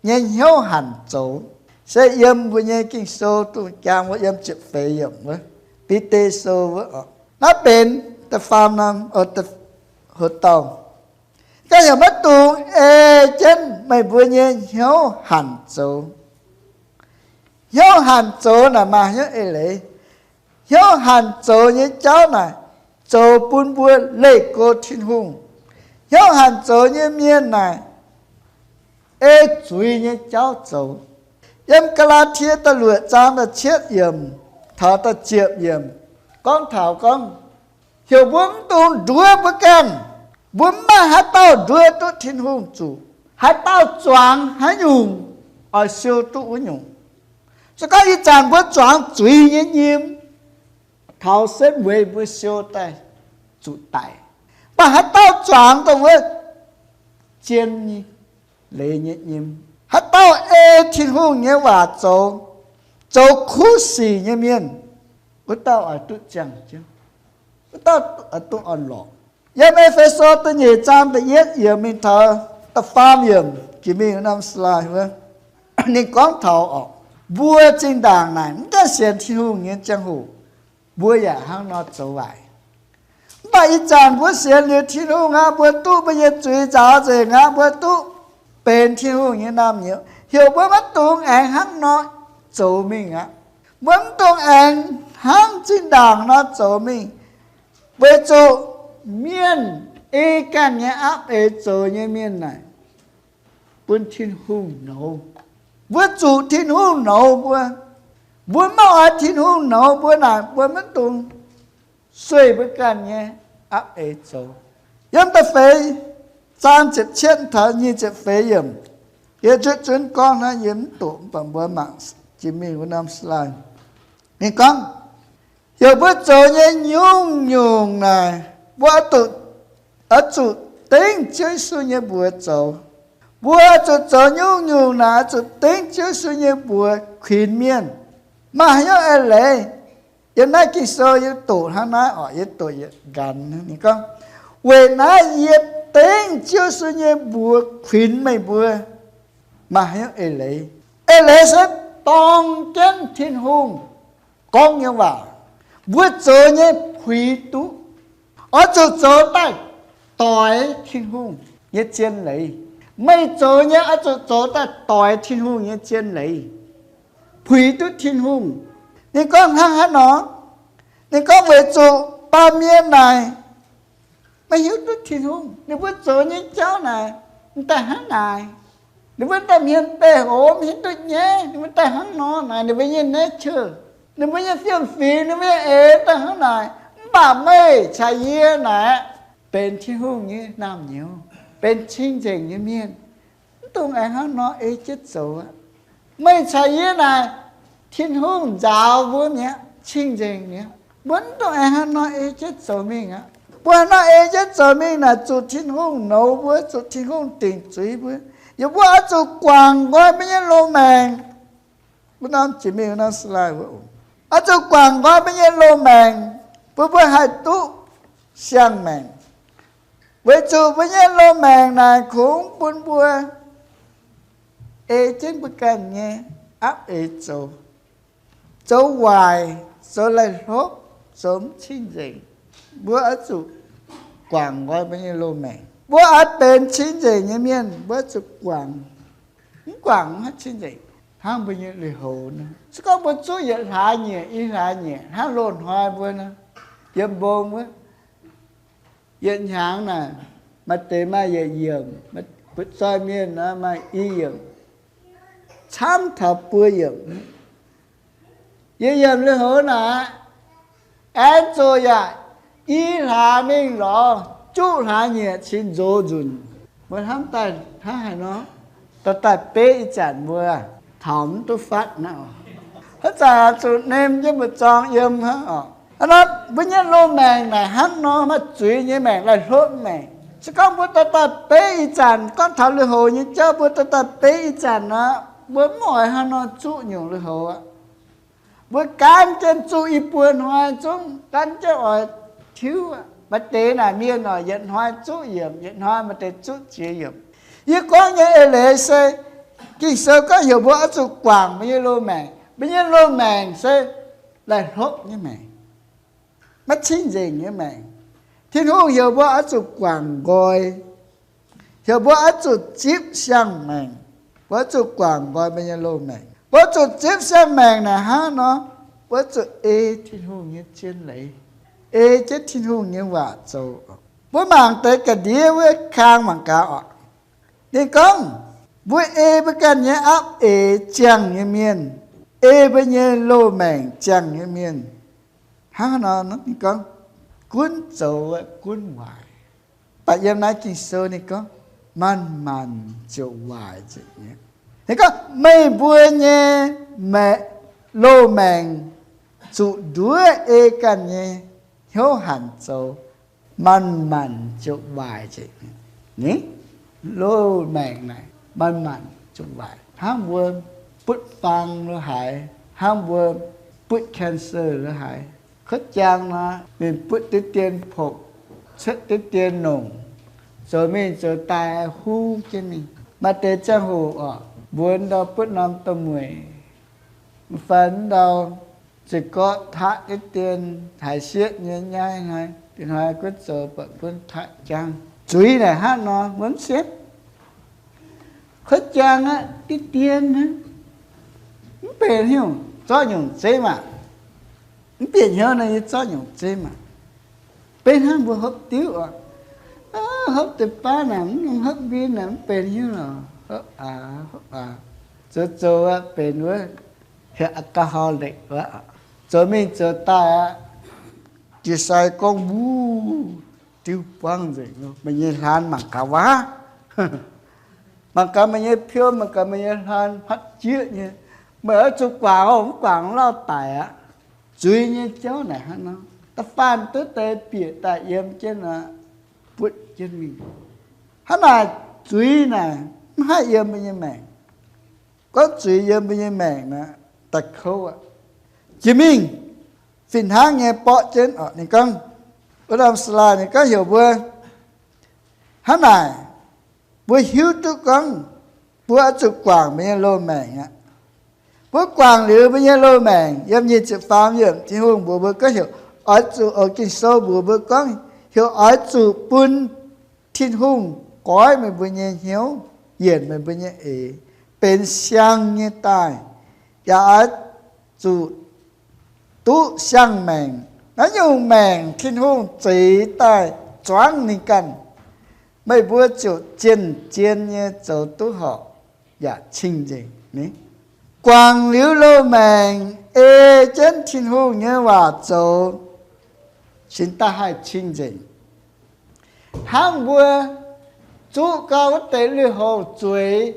nyei hnyouv hanc zoux, se yiem mbuo nyei Ging-Sou dongh jang wuov, yiem ziepc feix yiemc wuov, Bide Sou wuov oc. Naaiv benx da'faam norm, o, da'houc dauh. Ganh heuc maiv dungx ei jienv meih mbuo nyei hnyouv hanc zoux. Hnyouv hanc zoux naaic maaih hnyouv eix leiz. Hnyouv hanc zoux nyei jauv naaic zoux bun mbuo leih go Tin-Hungh. Hnyouv hanc zoux nyei mienh naaic ei zuiz nyei jauv zoux. Yiem Gaa^laa^tie da'luoqc zaang da'cietv yiemc taux da'ziepc yiemc gorngv taux gorngv, heuc mbuo mv dungx nduov mbuo ganh. Mbuo mv maaih haaix dauh nduov duqv Tin-Hungh zuqc. Haaix dauh zuangx haaix nyungc oix siou duqv wuov nyungc. Se gorngv ih zanc mbuo zuangx zuiz nyei nyim, taux setv mueiz mbuo siou daaih zuqc daic. Mv baac haaix dauh zuangx dongh wuov zien nyei, leiz nyei nyim, haaix dauh ei Tin-Hungh nyei waac zoux, zoux kuv sic nyei mienh, wuov dauh oix duqv ziangh jienv, wuov dauh oix duqv orn-lorqc. Yiem E^fe^so da'nyeic zaang da'yietv yiemc mingh taux da'faam yiemc, jiex mingh wuov norm slide wuov, ninh gorngv taux orqc, mbuo zinh ndaangc naaic mv gaengh sienx Tin-Hungh nyei ziangh hoc, mbuo yaac hnangv nor zoux waaic. Mv baac ih zanc mbuo sienx liuz Tin-Hungh aqv, mbuo duqv mbuo nyei zuiz nzaaux nzengc aqv, mbuo duqv benx Tin-Hungh nyei naamh nyouz, heuc mbuo maiv dungx aengx hnangv nor zoux mingh aqv. Mbuo mv dungx aengx hnangv zinh ndaangc nor zoux mingh, weic zuqc mienh ei ganh nyei aapv eix zoux nyei mienh naaic bun Tin-Hungh nouz. Mbuo zuqc Tin-Hungh nouz mbuo. Mbuo maiv oix Tin-Hungh nouz mbuo naaic, mbuo maiv dungx sueih mbuo ganh nyei aapv eix zoux. Yiem da'feix zaang ziepc cietv taux nyic ziepc feix yiemc, yie zutv zunv gorngv naaiv yie mv doqc, mv baac mbuo mangc jiex mingh wuov norm slide. Ninh gorngv, heuc mbuo zoux nyei nyungc-nyungc naaic, mbuo oix zuqc, oix zuqc dengv Ziouv Yesu nyei mbuox zoux. Mbuo oix zuqc zoux nyungc-nyungc naaic oix zuqc dengv Ziouv Yesu nyei mbuox kuinx mienh. Maaih haaix nyungc eix leiz? Yiem naaiv Ging-Sou yie doqc hnangv naaiv orqc, yie doqc yietc nqanx. Ninh gorngv, weic naaiv yie dengv Ziouv Yesu nyei mbuox kuinx meih mbuo. Maaih haaix nyungc eix leiz? Eix leiz se dorng jienv Tin-Hungh gorngv nyei waac, mbuo zoux nyei puix duqv. Oix zuqc zoux daaih doix Tin-Hungh nyei zien leiz. Meih zoux nyei oix zuqc zoux daaih doix Tin-Hungh nyei zien leiz, puix duqv Tin-Hungh. Ninh gorngv hnangv haaix nor? Ninh gorngv weic zuqc baamh mienh naaic maiv hiuv duqv Tin-Hungh, ninh mbuo zoux nyei jauv naaic m'daaih hnangv naaic. Ninh mbuo daaih hmien beih hoz mv hiuv duqv nyaiv, ninh mbuo daaih hnangv nor naaic, ninh mbuo nyei nature, ninh mbuo nyei fiem-fingx, ninh mbuo nyei eix daaih hnangv naaic. Mv baac meih caux yie naaic benx Tin-Hungh nyei naamh nyouz, benx cing-nzengc nyei mienh, mv dungx aengx hnangv nor ei jienv zoux aqv. Meih caux yie naaic, Tin-Hungh nzaaux mbuo mi'aqv, cing-nzengc mi'aqv. Mbuo mv dungx aengx hnangv nor ei jienv zoux mingh aqv. Mbuo hnangv nor ei jienv zoux mingh naaic zuqc Tin-Hungh nouz mbuo, zuqc Tin-Hungh dingc zuiz mbuo. Yaac mbuo oix zuqc guangc nqoi mbuo nyei loz-maengc. Mbuo norm jiex mingh norm slide wuov, oix zuqc guangc nqoi mbuo nyei loz-maengc, bun mbuo haih duqv siang-maengc. Weic zuqc mbuo nyei loz-maengc naaic kungx bun mbuo ei jienv mbuo ganh nyei aapv eix zoux, zoux waaic, zoux laih hlopv, zoux mv cing-nzengc. Mbuo oix zuqc guangc nqoi mbuo nyei loz-maengc. Mbuo oix benx cing-nzengc nyei mienh, mbuo oix zuqc guangc. Mv guangc mv haih cing-nzengc. Hnangv mbuo nyei lui-houx nor, se gorngv mbuo zuqv yietc hlaax nyieqc, i hlaax nyieqc, hnangv loz-hnoi mbuo nor, yiem mbong wuov, yietc hnyangx naaic, maaih deix maaih yietc yiemc, butv-zoih mienh nor maaih i yiemc, camv taux buo yiemc. Yietc yiemc lui-houx naaic, aengx zoqc yaac i hlaax mingh lorz juqv hlaax nyieqc cin nzox nzunc. Mbuo hnamv daaih hnangv haaix nor? Dorh daaih beiv ih zanc mbuo taux mv duqv fatv naaiv oc. Hnangv zanc zuqc nem jienv mbu'zorng yiem hnangv oc. Hnangv nor mbuo nyei loz-maengc naaic hnangv nor, maaih zuiz nyei maengc, laih hlopv maengc. Se gorngv mbuo dorh daaih beiv ih zanc, gorngv taux lui-houx nyei jauv mbuo dorh daaih beiv ih zanc nor, mbuo mv oix hnangv nor zuqv nyungc lui-houx aqv. Mbuo gaanv jienv zuqv i buo hnoi zungv gaanv jienv oix tiuv aqv. Maaih deix naaic mienh oc, yietc hnoi zuqv yiemc, yietc hnoi maaih deix zuqv ziex yiemc. Yie gorngv nyei eix leiz se Ging-Sou gorngv heuc mbuo oix zuqc guangc mbuo nyei loz-maengc. Mbuo nyei loz-maengc se laih hlopv nyei maengc, maiv cing-nzengc nyei maengc. Tin-Hungh heuc mbuo oix zuqc guangc nqoi, heuc mbuo oix zuqc zipv siang-maengc. Mbuo zuqc guangc nqoi mbuo nyei loz-maengc. Mbuo zuqc zipv siang-maengc naaic hnangv nor, mbuo zuqc ei Tin-Hungh nyei zien leiz, ei jienv Tin-Hungh nyei waac zoux. Mbuo mangc deix ga'ndiev wuov kang mangc gaax oc. Ninh gorngv, mbuo ei mbuo ganh nyei apv eix ziangh nyei mienh, ei mbuo nyei loz-maengc ziangh nyei mienh. Hnangv nor ninh gorngv, gunv zoux gunv waaic. Baac yiem naaiv Ging-Sou ninh gorngv, manc manc ziouc waaic nzengc nyei. Ninh gorngv meih mbuo nyei loz-maengc zuqc nduov ei ganh nyei hnyouv hanc zoux, manc manc ziouc waaic nzengc. Loz-maengc naaic manc manc ziouc waaic, hnangv mbuo butv fang lo haaix, hnangv mbuo butv cancer lo haaix. Kuotv jaang nor, mingh butv diqv dien pokc, cuotv diqv dien nongc, zoux mingh zoux daaih huv jienv mingh. Maaih deix ziangh hoc oc, mbuo ndau butv norm domh mueic, fai ndau ziouc gorqv taqv diqv dien haaix sieqv nyei nyaiv hnoi, diqc hnoi gunv zoux buatc gunv taqv jangv. Zuiz naaic hnangv nor, mbuo mv sienv. Kuotv jaang aqv, diqv dien hnangv, mv benx hnyouv zorqv nyungc zeiv maah. Mv bieqc hnyouv nor yie zorqv nyungc zeiv maah. Beiv hnangv mbuo hopv diuv oc, hopv deix baav naaic mv nongx hopv mbin naaic mv benx hnyouv lorqc, hopv aax hopv aax, zoux zoux aqv benx wuov, heuc alcoholic wuov, zoux mingh zoux daaih aqv, jiex sai gorngv wuov, diuv buangv nzengc, meih nyei hlaan mangc gaax waac, mangc gaax meih nyei piou, mangc gaax meih nyei hlaan hmatv jieqv nyei. Meih oix zuqc guangc oc, mv guangc lauh daic aqv. Zuiz nyei jauv naaic hnangv nor, da'faanh duqv deix bieqc daaih yiem jienv aqv, butv jienv mingh. Hnangv naaic zuiz naaic mv haih yiem mbuo nyei maengc. Gorngv zuiz yiem mbuo nyei maengc naaic, daaih kouv aqv. Jiex mingh fih hnangv nyei borqv jienv oc. Ninh gorngv, wuov norm slide ninh gorngv heuc mbuo hnangv naaic, mbuo hiuv duqv gorngv mbuo oix zuqc guangc mbuo nyei loz-maengc aqv. Mbuo guangc liuz mbuo nyei loz-maengc, yiem nyic ziepc faam yiemc Tin-Hungh mbuox mbuo gorngv heuc oix zuqc, oix Ging-Sou mbuox mbuo gorngv heuc oix zuqc bun Tin-Hungh goiv meih mbuo nyei hnyouv, yienc meih mbuo nyei eix, benx siang nyei daaih, yaac oix zuqc duqv siang-maengc. Naaiv nyungc maengc Tin-Hungh zeix daaih zuangv ninh ganh, meih mbuo ziouc zien-zien nyei zoux duqv horpc yaac cing-nzengc ni. Guangc liuz loz-maengc ei jienv Tin-Hungh nyei waac zoux, cingx daaih haih cing-nzengc. Hnangv mbuo zuqv gau wuov deix lui-houx zueiz,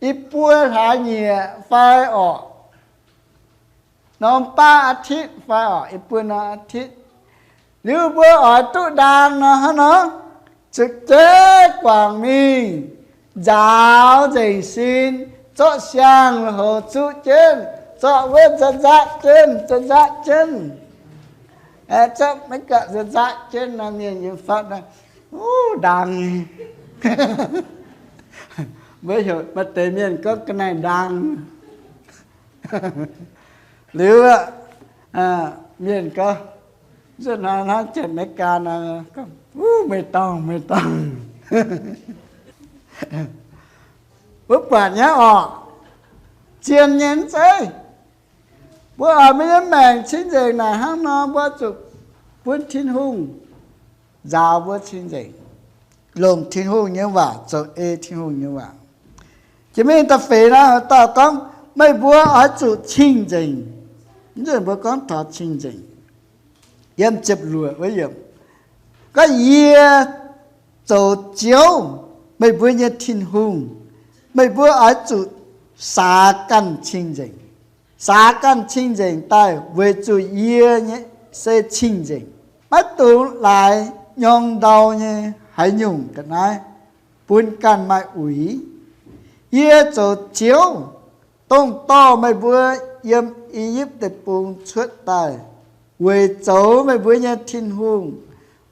i buo hlaax nyieqc fai orqc, norm baav อาทิตย์ fai orqc, i buo norm อาทิตย์, liuz mbuo oix duqv ndaang nor hnangv nor, zuqc jeiv guangc mingh, nzaaux nzengc sin, zorqv siang lui-houx zuqv jienv, zorqv wuov nzaqv nzaqv jienv, nzaqv nzaqv jienv, zorqv maiv gapv nzaqv nzaqv jienv nor, mienh yiem fatv nor, uv, ndaang. Mbuo heuc maaih deix mienh gorngv ga'naaiv ndaang. Liuz aqv, mienh gorngv, nzunc hnoi hnangv jienv America nor, gorngv, uv, meih dorngh, meih dorngh. Mbuo buatc nyei orqc, zien nyei mv zeiz. Mbuo oix mbuo nyei maengc cing-nzengc naaic hnangv nor, mbuo zuqc bun Tin-Hungh nzaaux mbuo cing-nzengc, longc Tin-Hungh nyei waac zoux ei Tin-Hungh nyei waac. Jiex mingh da'feix naaiv, dauh gorngv, meih mbuo oix zuqc cing-nzengc. Mv zeiz mbuo gorngv taux cing-nzengc. Yiem ziepc luoqc wuov yiemc, gorngv, yie zoux Ziouv, meih mbuo nyei Tin-Hungh. Meih mbuo oix zuqc saax ganh cing-nzengc. Saax ganh cing-nzengc daaih weic zuqc yie nyei se cing-nzengc, maiv dungx laaix nyorng ndau nyei haaix nyungc ga'naaiv bun ganh maaih uix. Yie zoux Ziouv, dongh dorh meih mbuo yiem I^yipv Deic-Bung cuotv daaih, weic zoux meih mbuo nyei Tin-Hungh,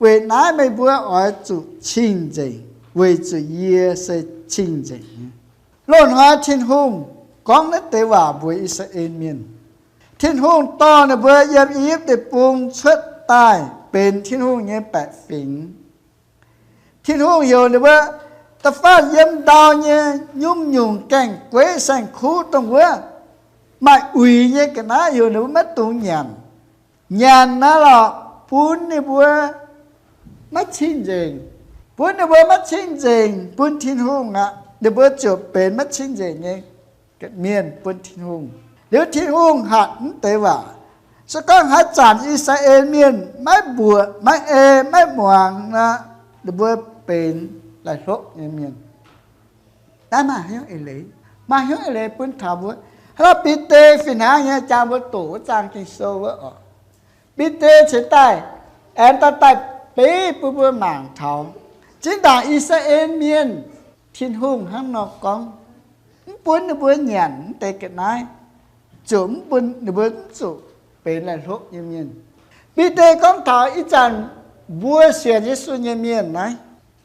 Weic naaiv meih mbuo oix zuqc cing-nzengc, weic zuqc yie se cing-nzengc nyei. Loz-hnoi Tin-Hungh gorngv naaiv deix waac mbuox I^saa^laa^en Mienh. Tin-Hungh dorh ninh mbuo yiem I^yipv Deic-Bung cuotv daaih benx Tin-Hungh nyei baeqc fingx. Tin-Hungh heuc ninh mbuo da'faanh yiem ndau nyei nyungc-nyungc gaengh gueiv saeng-kuv dongh wuov maaih uix nyei ga'naaiv heuc ninh mbuo maiv dungx nyanc. Nyanc naaiv lorqc bun ninh mbuo maiv cing-nzengc, bun ninh mbuo maiv cing-nzengc bun Tin-Hungh aqv. Ninh mbuo ziouc benx maiv cing-nzengc nyei mienh bun Tin-Hungh. Liuz Tin-Hungh hatc mv deix waac, se gorngv haaix zanc I^saa^laa^en Mienh maiv mbuoqc, maiv ei, maiv muangx nor, ninh mbuo benx laih hlopv nyei mienh. Naaiv maaih hnyouv eix leiz, maaih hnyouv eix leiz bun taux mbuo. Hnangv nor Bide fih hnangv nyei, jang mbuo doqc wuov zaang Ging-Sou wuov oc. Bide ceix daaih, aengx daaih daaih beiv bun mbuo mangc taux, zinh ndaangc I^saa^laa^en Mienh, Tin-Hungh hnangv nor gorngv, mv bun ninh mbuo nyanc mv deix ga'naaiv, ziouc mv bun ninh mbuo mv zuqc benx laih hlopv nyei mienh. Bide gorngv taux ih zanc mbuo sienx Yesu nyei mienh naaiv,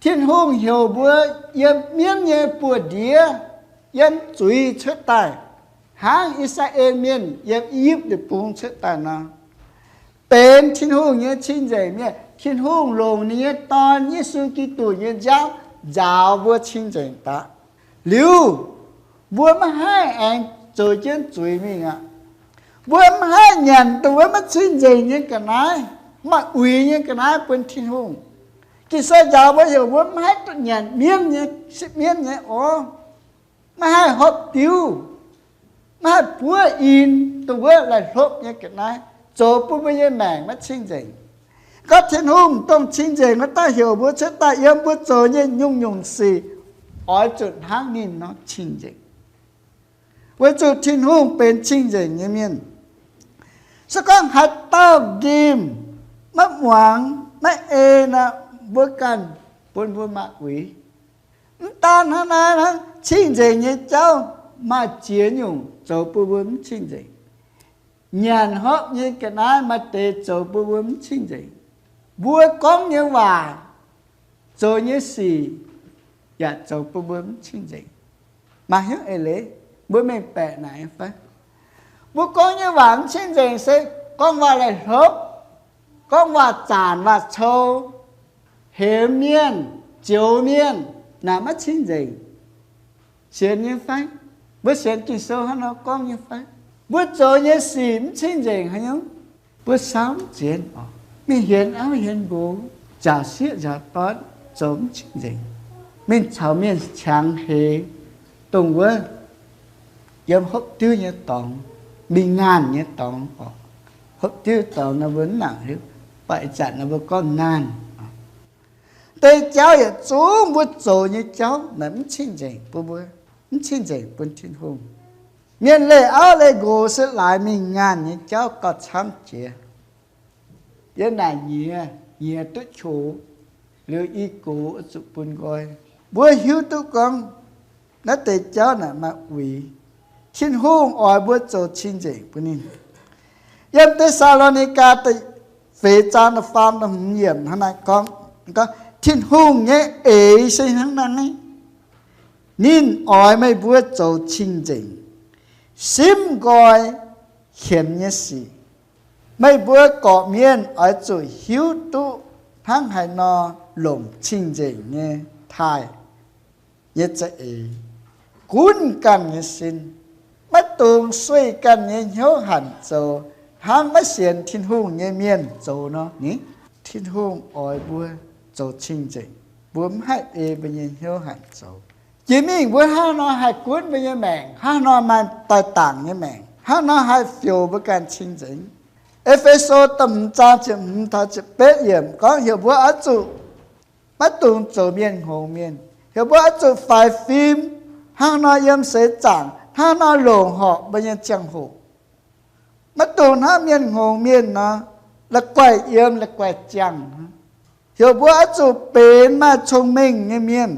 Tin-Hungh heuc mbuo yiem mienv nyei buoz-ndiev, yiem zuiz cuotv daaih, hnangv I^saa^laa^en Mienh yiem I^yipv Deic-Bung cuotv daaih nor, benx Tin-Hungh nyei cing-nzengc mienh. Tin-Hungh longc ninh nyei Dorn, Yesu Giduc, nyei nziaamv nzaaux mbuo cing-nzengc daaih. Liuz, mbuo maiv haih aengx zoux jienv zuiz mingh aqv. Mbuo maiv haih nyanc dongh wuov maiv cing-nzengc nyei ga'naaiv, maaih uix nyei ga'naaiv bun Tin-Hungh. Ging-Sou njaaux mbuo heuc mbuo maiv haih nyanc mienv nyei, sipv mienv nyei orv. Maiv haih hopv diuv, maiv haih buov in dongh wuov laih hlopv nyei ga'naaiv, zoux bun mbuo nyei maengc maiv cing-nzengc. Gorngv Tin-Hungh dongh cing-nzengc wuov dauh heuc mbuo cuotv daaih yiem mbuo zoux nyei nyungc-nyungc sic, oix zuqc hnangv ninh nor cing-nzengc, weic zuqc Tin-Hungh benx cing-nzengc nyei mienh. Se gorngv haaix dauh nqemh, maiv muangx, maiv ei nor, mbuo ganh bun mbuo maaih uix. Mv daan hnangv naaiv, hnangv cing-nzengc nyei jauv maaih ziex nyungc zoux bun mbuo mv cing-nzengc. Nyanc hopv nyei ga'naaiv maaih deix zoux bun mbuo mv cing-nzengc. Mbuo gorngv nyei waac, zoux nyei sic yaac zoux bun mbuo mv cing-nzengc. Maaih hnyouv eix leiz, mbuo mengh baeqc naaic nyei fai? Mbuo gorngv nyei waac mv cing-nzengc se gorngv waac laih hlopv, gorngv waac zaanc waac cou, hemx mienh, zioux mienh, naaic maiv cing-nzengc. Sienx nyei fai? Mbuo sienx Ging-Sou hnangv nor gorngv nyei fai? Mbuo zoux nyei sic mv cing-nzengc haaix nyungc? Mbuo saauv mv zienx oc. Mingh hienx auv hienx nqox, nziaauc sieqv nziaauc doiv, zoux mv cing-nzengc. Mingh caux mienh qangx heix, dongh wuov yiem hopv diuv nyei dorngx, mingh ngaanh nyei dorngx oc. Hopv diuv dorngx nor mbuo mv nangc hiuv, baac ih zanc nor mbuo gorngv ngaanh. Deix jauv yietc zungv mbuo zoux nyei jauv naaic mv cing-nzengc bun mbuo, mv cing-nzengc bun Tin-Hungh. Mienh leih auv leih nqox se laaix mingh ngaanh nyei jauv gauh camv jiex. Yiem naaic nyiex, nyiex duqv qongx, liuz i gox oix zuqc bun nqoi. Mbuo hiuv duqv gorngv naaiv deix jauv naaic maaih uix. Tin-Hungh oix mbuo zoux cing-nzengc bun ninh. Yiem Te^saa^lo^ni^gaa da'feix zaang da'faam da'hmz yiemc hnangv naaiv gorngv, gorngv Tin-Hungh nyei eix se hnangv naaiv. Ninh oix meih mbuo zoux cing-nzengc, simv nqoi hienx nyei sic. Meih mbuo gorqv-mienh oix zuqc hiuv duqv hnangv haaix nor longc cing-nzengc nyei taaih nyei za'eix, gunv ganh nyei sin, maiv dungx sueih ganh nyei hnyouv hanc zoux hnangv maiv sienx Tin-Hungh nyei mienh zoux nor. Ni, Tin-Hungh oix mbuo zoux cing-nzengc, mbuo mv haih ei mbuo nyei hnyouv hanc zoux. Jiex mingh mbuo hnangv nor haih gunv mbuo nyei maengc, hnangv nor maaih daaih dangc nyei maengc, hnangv nor haih fioux mbuo ganh cing-nzengc. E^fe^so da'hmz zaang ziepc hmz taux ziepc betv yiemc gorngv heuc mbuo oix zuqc maiv dungx zoux mienh hngongx mienh, heuc mbuo oix zuqc faix fim, hnangv nor yiem seix zaangc, hnangv nor longc horpc mbuo nyei ziangh hoc. Maiv dungx hnangv mienh hngongx mienh nor, la'guaih yiem la'guaih ziangh. Heuc mbuo oix zuqc benx maaih cong-mengh nyei mienh,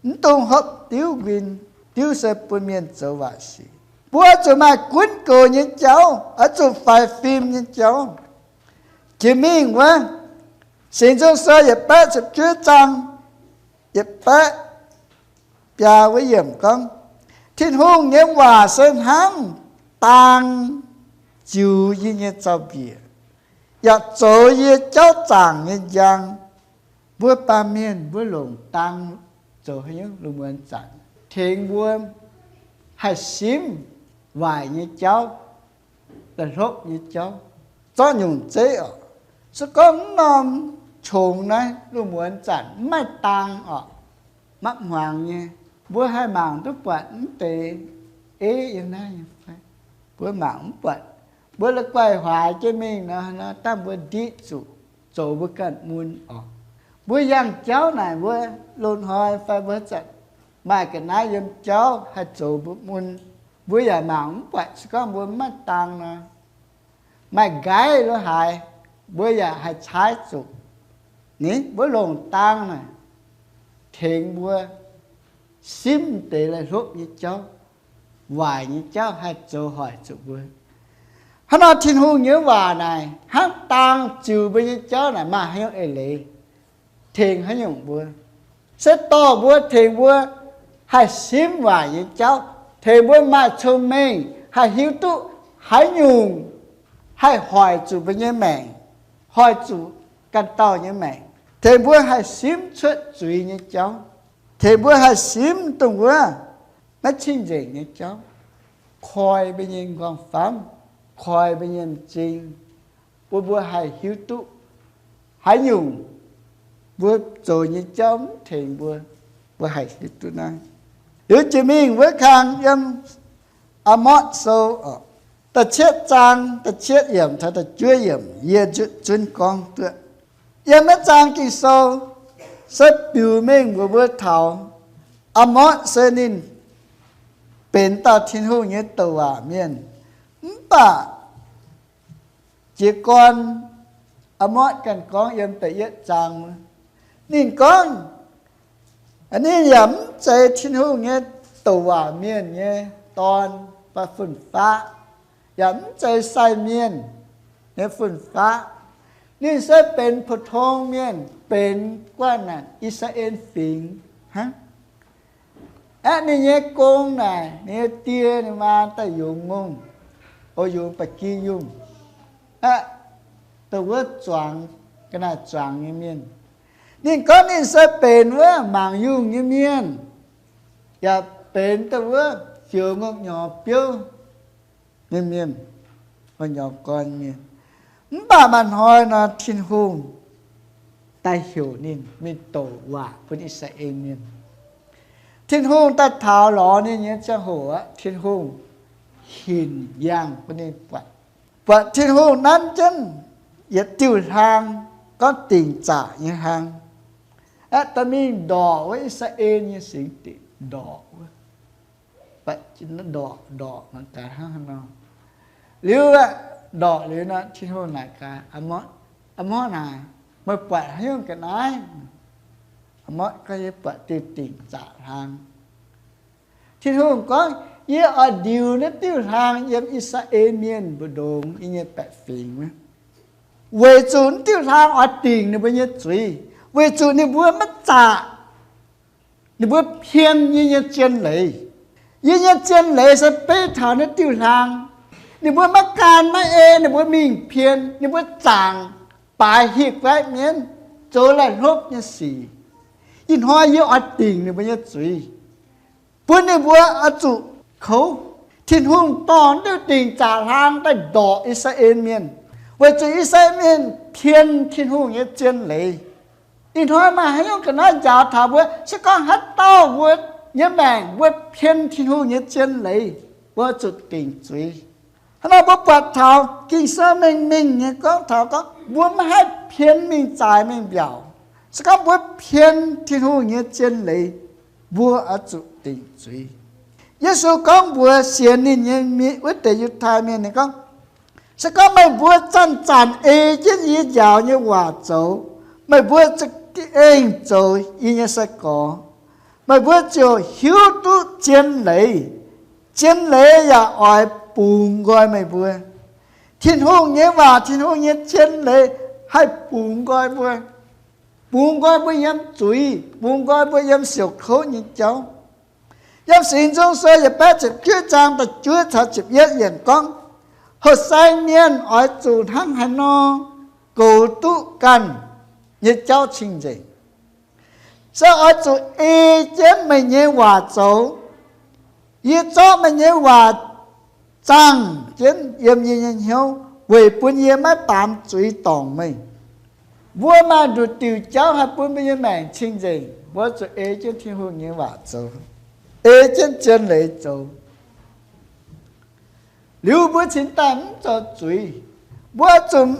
mv dungx hopv diuv nquin. Diuv se bun mienh zoux waaic sic. Mbuo oix zuqc maaih gunv goux nyei jauv, oix zuqc faix fim nyei jauv. Jiex mingh wuov, Singx Nzung Sou yietc baeqv ziepc juov zaang yietc baeqv biaa wuov yiemc gorngv, Tin-Hungh nyei waac se hnangv dang ziux yie nyei zaux-mbiec, yaac zoux yie jauv zaangc nyei njang. Mbuo baamh mienh mbuo longc dang zoux haaix nyungc? Lungh muonz zanc tengx mbuo haih simv waaic nyei jauv, la'hlopv nyei jauv, zorqv nyungc zeiv oc. Se gorngv mv norm qongx naaiv lungh muonz zanc mv maaih dang oc, mapv hmuangx nyei, mbuo haih mangc duqv buatc mv deix eiv yiem naaiv nyei fai? Mbuo mangc mv buatc. Mbuo la'guaih huaax jienv mingh nor, dangh mbuo ndiqv zuqc zoux mbuo ganh mun oc. Mbuo yangh jauv naaic mbuo loz-hnoi fai mbuo zanc maaih ga'naaiv yiem jauv haih zoux mbuo mun, mbuo yaac mangc mv buatc. Se gorngv mbuo mv maaih dang nor, maaih nqaiv lo haaix, mbuo yaac haih caaiv zuqc. Ni mbuo longc dang naaic tengx mbuo simv deix la'hlopv nyei jauv, waaic nyei jauv haih zoux hoic zuqc mbuo. Hnangv nor Tin-Hungh nyei waac naaic hnangv dang ziux mbuo nyei jauv naaic maaih haaix nyungc eix leiz, tengx haaix nyungc mbuo? Se dorh mbuo, tengx mbuo haih simv waaic nyei jauv, tengx mbuo maaih cong-mengh haih hiuv duqv haaix nyungc haih hoic zuqc mbuo nyei maengc, hoic zuqc ganh dauh nyei maengc, tengx mbuo haih simv cuotv zuiz nyei jauv, tengx mbuo haih simv dongh wuov maiv cing-nzengc nyei jauv, koi mbuo nyei m'nqorngv-famv, koi mbuo nyei m'zing, bun mbuo haih hiuv duqv haaix nyungc mbuo zoux nyei jauv mv tengx mbuo, mbuo haih hiuv duqv naaiv. Liuz jiex mingh wuov kang yiem Aa^morc Sou da'cietv zaang da'cietv yiemc taux da'juov yiemc, yie nzutv zunv gorngv duqv. Yiem naaiv zaang Ging-Sou se biux mengh mbuox mbuo taux Aa^morc se ninh benx dauh Tin-Hungh nyei douc waac mienh. Mv baac jiez gorn Aa^morc ganh gorngv yiem da'yietv zaang, ninh gorngv ninh yaac mv zeiz Tin-Hungh nyei douc waac mienh nyei dorn fai fun-faqv, yaac mv zeiz sai mienh nyei fun-faqv. Ninh se benx pou-tong mienh, benx guanh naaic I^saa^laa^en Fingx hnangv. Aeqv, ninh nyei gong naaic, ninh nyei die ninh maa daaih yungz ngongh, o, yungz ba'gi yungh, aeqv, dongh wuov zuangx, ga'naaiv zuangx nyei mienh. Ninh gorngv ninh se benx wuov mangc yungh nyei mienh, yaac benx dongh wuov fioux ngongh nyorx biouv nyei mienh, ngongh nyorx gorn mienh. Mv baac maaih hnoi nor, Tin-Hungh daaih heuc ninh mingh douc waac bun I^saa^laa^en Mienh. Tin-Hungh daaih taux lorz ninh nyei ziangh hoc aqv, Tin-Hungh hinc yangh bun ninh buatc. Buatc Tin-Hungh nanv jienv yietc diuh hlaang, gorngv dingc zaqc nyei hlaang, aeqv, daaih mingh ndorqc wuov I^saa^laa^en nyei singx dinc, ndorqc wuov. Ndorqc, ndorqc mangc gaax hnangv haaix nor. Liuz aeqv, ndorqc liuz nor, Tin-Hungh naaic gaax, Aa^morc, Aa^morc naaic, meih buatc haaix nyungc ga'naaiv? Aa^morc gorngv, yie buatc diuh dingc zaqc hlaang. Tin-Hungh gorngv, yie oix ndiux naaiv diuh hlaang yiem I^saa^laa^en Mienh mbu'ndongx nyei baeqc fingx, weic zuqc naaiv diuh hlaang oix dingc ninh mbuo nyei zuiz, weic zuqc ninh mbuo maiv zaqc ninh mbuo pien yie nyei zien leiz. Yie nyei zien leiz se beiv taux naaiv diuh hlaang. Ninh mbuo maiv gan maiv ei, ninh mbuo mingh pien, ninh mbuo zaangc baaix hipv guaiv mienv, zoux laih hlopv nyei sic. Ih hnoi yie oix dingc ninh mbuo nyei zuiz, bun ninh mbuo oix zuqc kouv. Tin-Hungh dorh diuh dingc zaqc hlaang daaih ndorqc I^saa^laa^en Mienh, weic zuqc I^saa^laa^en Mienh pien Tin-Hungh nyei zien leiz. Ih hnoi maaih haaix nyungc ga'naaiv njaaux taux mbuo, se gorngv haaix dauh mbuo nyei maengc mbuo pien Tin-Hungh nyei zien leiz, mbuo zuqc dingc zuiz. Hnangv naaiv mbuo buatc taux Ging-Sou mengh mingh nyei gorngv taux gorngv mbuo maiv haih pien mingh zaaix mingh mbiaauc. Se gorngv mbuo pien Tin-Hungh nyei zien leiz, mbuo oix zuqc dingc zuiz. Yesu gorngv mbuox sienx ninh nyei mienh, wuov deix Yiutai Mienh, ninh gorngv, se gorngv meih mbuo zanc-zanc ei jienv yie njaaux nyei waac zoux, meih mbuo za'gengh zoux yie nyei sai-gorx. Meih mbuo ziouc hiuv duqv zien leiz. Zien leiz yaac oix bungx nqoi meih mbuo. Tin-Hungh nyei waac, Tin-Hungh nyei zien leiz haih bungx nqoi mbuo. bungx nqoi mbuo yiem zuiz, bungx nqoi mbuo yiem siouc kouv nyei jauv. Yiem Singx Nzung Sou yietc baeqv ziepc juov zaang da'juov caux ziepc yietv yiemc gorngv, hoh-saeng mienh oix zuqc hnangv haaix nor goux duqv ganh nyei jauv cing-nzengc. Se oix zuqc ei jienv meih nyei waac zoux. Yie zorqv meih nyei waac zaangh jienv yiem yie nyei hnyouv weic bun yie maiv baamz zuiz dorngc meih. Mbuo maaih nduqc diuc jauv haih bun mbuo nyei maengc cing-nzengc, mbuo zuqc ei jienv Tin-Hungh nyei waac zoux, ei jienv zien leiz zoux. Liuz mbuo cingx daaih mv zoux zuiz. Mbuo oix zuqc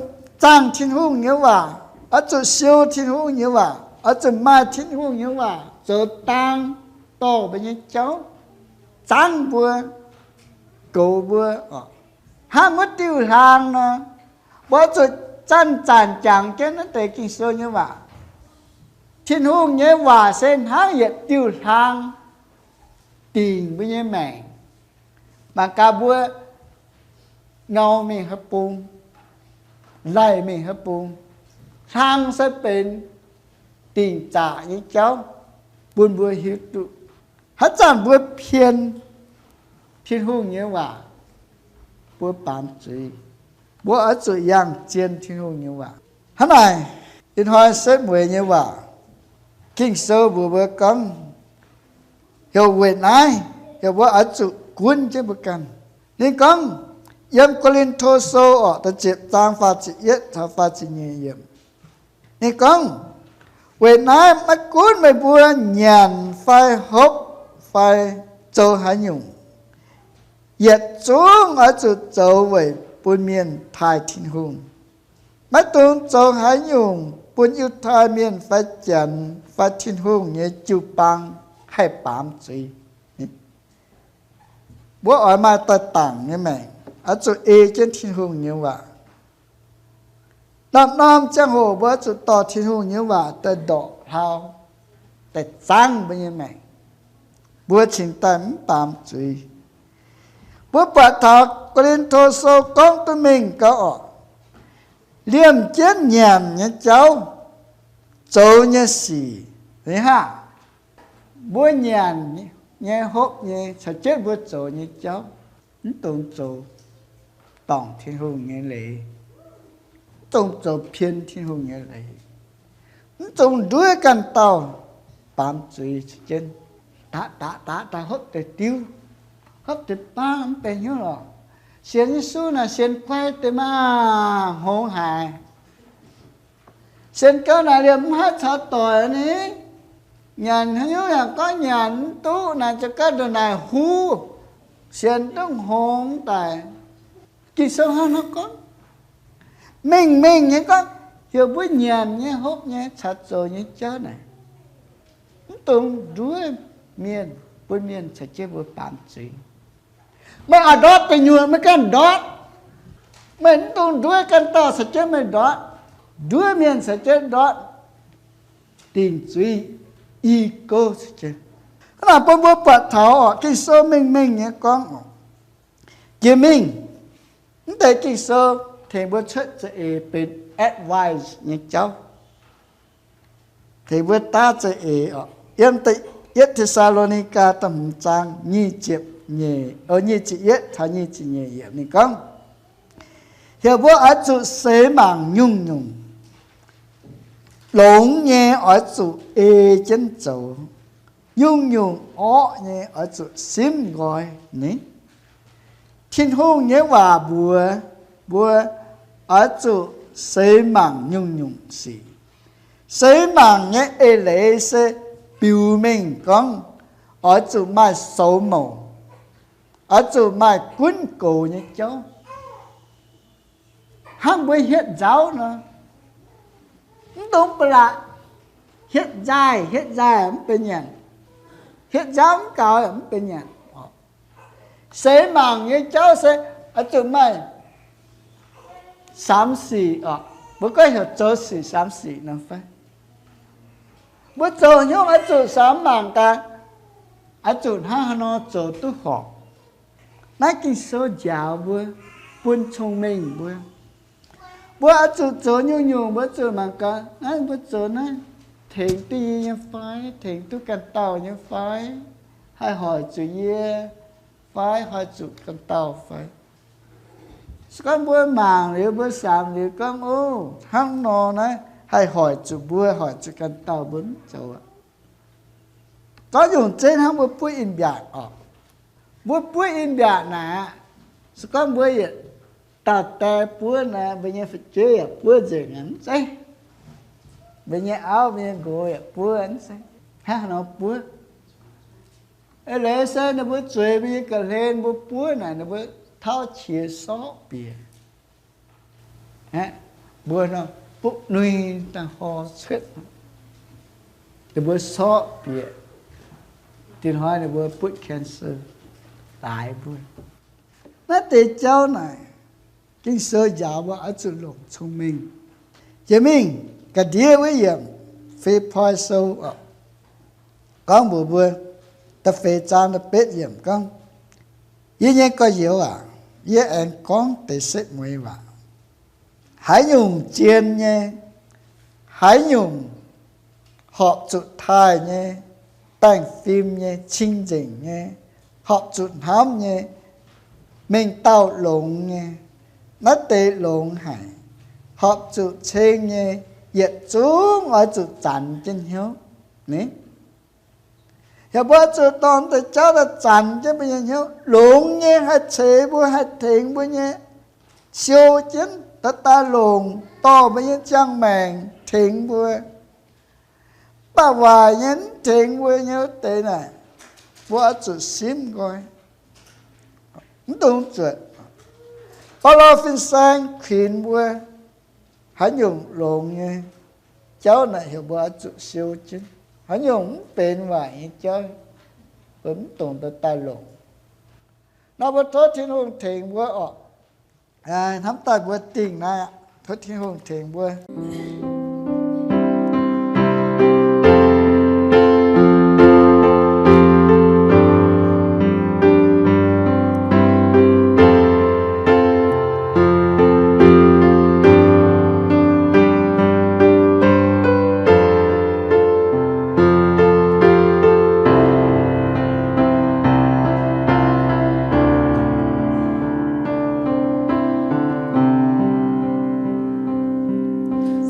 zaangh Tin-Hungh nyei waac, oix zuqc siou Tin-Hungh nyei waac, oix zuqc maaih Tin-Hungh nyei waac zoux dang dorh mbuo nyei jauv, zaangv mbuo, goux mbuo. Hnangv wuov diuh hlaang nor, mbuo zuqc zanc-zanc jangx jienv naaiv deix Ging-Sou nyei waac. Tin-Hungh nyei waac se hnangv yietc diuh hlaang dingc mbuo nyei maengc. Mangc gaax mbuo ngau mingh haaix bung, laih mingh haaix bung, hlaang se benx dingc zaqc nyei jauv bun mbuo hiuv duqv. Haaix zanc mbuo pien Tin-Hungh nyei waac, mbuo baamz zuiz. Mbuo oix zuqc yangh zien Tin-Hungh nyei waac. Hnangv naaic, ih hnoi setv mueiz nyei waac, Ging-Sou mbuox mbuo gorngv, heuc weic naaiv, heuc mbuo oix zuqc gunv jienv mbuo ganh. Ninh gorngv, yiem Ko^lin^to Sou orqc, da'ziepc zaang faah ziepc yietv taux faah ziepc nyeic yiemc. Ninh gorngv, weic naaiv maiv gunv meih mbuo nyanc fai hopv fai zoux haaix nyungc, yietc zungv oix zuqc zoux weic bun mienh taaih Tin-Hungh. Maiv dungx zoux haaix nyungc bun Yiutai Mienh fai Janx fai Tin-Hungh nyei jiu-baang haih baamz zuiz. Mbuo oix maaih daaih dangc nyei maengc, oix zuqc ei jienv Tin-Hungh nyei waac. Norm-norm ziangh hoc mbuo oix zuqc dorh Tin-Hungh nyei waac daaih ndorqc hlauv, daaih zaangv mbuo nyei maengc, mbuo cingx daaih mv baamz zuiz. Mbuo buatc taux Ko^lin^to Sou gorngv duqv mengh gauh orqc, liemh jienv nyanc nyei jauv, zoux nyei sic, ih hnangv mbuo nyanc nyei, hopv nyei, caux jienv mbuo zoux nyei jauv, mv dungx zoux dorngc Tin-Hungh nyei leiz, mv dungx zoux pien Tin-Hungh nyei leiz, mv dungx nduov ganh dauh baamz zuiz caux jienv daqc daqc daqc daaih hopv deix diuv, hopv deix baav mv benx hnyouv lorqc. Sienx Yesu naaic sienx guai deix maah, hngongx haic. Sienx gauh naaic liemh mv haih caux doic ni, nyanc haaix nyungc yaac gorngv nyanc mv duqv naaic, ziouc gauh ndongc naaic huv, sienx duqv hngongx daic. Ging-Sou hnangv nor gorngv, mengh mengh nyei gorngv, heuc mbuo nyanc nyei, hopv nyei, caux zoux nyei jauv naaic, mv dungx nduov mienh, bun mienh caux jienv mbuo baamz zuiz. Meih oix ndortv gu'nyuoz meih ganh ndortv. Meih mv dungx nduov ganh dauh caux jienv meih ndortv. Nduov mienh caux jienv ndortv, dingc zuiz, i gouv caux jienv. Hnangv naaic bun mbuo buatc taux orqc, Ging-Sou mengh mengh nyei gorngv orqc, jiex mingh, mv deix Ging-Sou tengx mbuo cuotv za'eix benx advice nyei jauv, tengx mbuo daav za'eix orqc. Yiem da'yietv Te^saa^lo^ni^gaa da'hmz zaang nyic ziepc nyeic, o, nyic ziepc yietv taux nyic ziepc nyeic yiemc ninh gorngv, heuc mbuo oix zuqc seix mangc nyungc-nyungc, longx nyei oix zuqc ei jienv zoux, nyungc-nyungc orqv nyei oix zuqc simv nqoi ni. Tin-Hungh nyei waac mbuox mbuo oix zuqc seix mangc nyungc-nyungc sic. Seix mangc nyei eix leiz se biux mengh gorngv oix zuqc maaih soux mouc, oix zuqc maaih gunv goux nyei jauv. Hnangv mbuo hietv nzauv nor, mv dungx ba'laqc hietv nzaaih, hietv nzaaih mv benx nyanc, hietv nzauv mv gaux mv benx nyanc. Seix mangc nyei jauv se oix zuqc maaih samx sic orqc. Mbuo gorngv heuc zoux sic samx sic nor fai? Mbuo zoux hnyouv oix zuqc samx mangc gaax, oix zuqc hnangv haaix nor zoux duqv horpc. Naaiv Ging-Sou njaaux mbuo, bun cong-mengh mbuo. Mbuo oix zuqc zoux nyungc-nyungc, mbuo zuqc mangc gaax, naaiv mbuo zoux naaiv, tengx duqv yie nyei fai, tengx duqv ganh dauh nyei fai, haih hoic zuqc yie fai, hoic zuqc ganh dauh fai. Se gorngv mbuo mangc liuz, mbuo samx liuz gorngv, ov, hnangv nor naaiv haih hoic zuqc mbuo, hoic zuqc ganh dauh, mbuo mv zoux aqv. Gorngv nyungc zeiv hnangv mbuo buov in-mbiaatc oc. Mbuo buov in-mbiaatc naaic aqv, se gorngv mbuo yietc dauh die buov naaic, mbuo nyei fu'jueiv yaac buov nzengc aqv, mv zeiz? Mbuo nyei auv, mbuo nyei nqox yaac buov, mv zeiz? Hnangv haaix nor buov? Eix leiz se ninh mbuo zueiz mbuo nyei ga'hlen, mbuo buov naaic ninh mbuo tauv qiex sorqv bieqc. Aeqv, mbuo nor butv nui daaih hor cuotv, ninh mbuo sorqv bieqc. Dinh hnoi ninh mbuo butv cancer, daaix mbuo. Naaiv deix jauv naaic, Ging-Sou njaaux mbuo oix zuqc longc cong-mengh. Jiex mingh ga'ndiev wuov yiemc, Fipoi Sou, gorngv mbuox mbuo, da'feix zaang da'betv yiemc gorngv, Yie nyei gorx-youz aac, yie aengx gorngv deix setv mueiz waac. Haaix nyungc zien nyei, haaix nyungc horpc zuqc taaih nyei, baengh fim nyei, cing-nzengc nyei, horpc zuqc hnamv nyei, mengh dauh longx nyei, naaiv deix longx haic, horpc zuqc ceng nyei, yietc zungv oix zuqc zanc jienv hnyouv. Ni, heuc mbuo zuqc dorh deix jauv daaih zanc jienv mbuo nyei hnyouv. Longx nyei haih ceix mbuo, haih tengx mbuo nyei, siou jienv daaih daaih longc dorh mbuo nyei ziangh maengc tengx mbuo. Mv baac waaic nyei, mv tengx mbuo nyei wuov deix naaic, mbuo oix zuqc simv nqoi, mv dungx zuotc. Baulo fin-saeng kuinx mbuo haaix nyungc longx nyei jauv naaic heuc mbuo oix zuqc siou jienv. Haaix nyungc mv benx waaic nyei jauv, mbuo mv dungx daaih daaih longc. Nor mbuo tov Tin-Hungh tengx mbuo oc. Hnamv daaih mbuo dingh naaiv aqv. Tov Tin-Hungh tengx mbuo.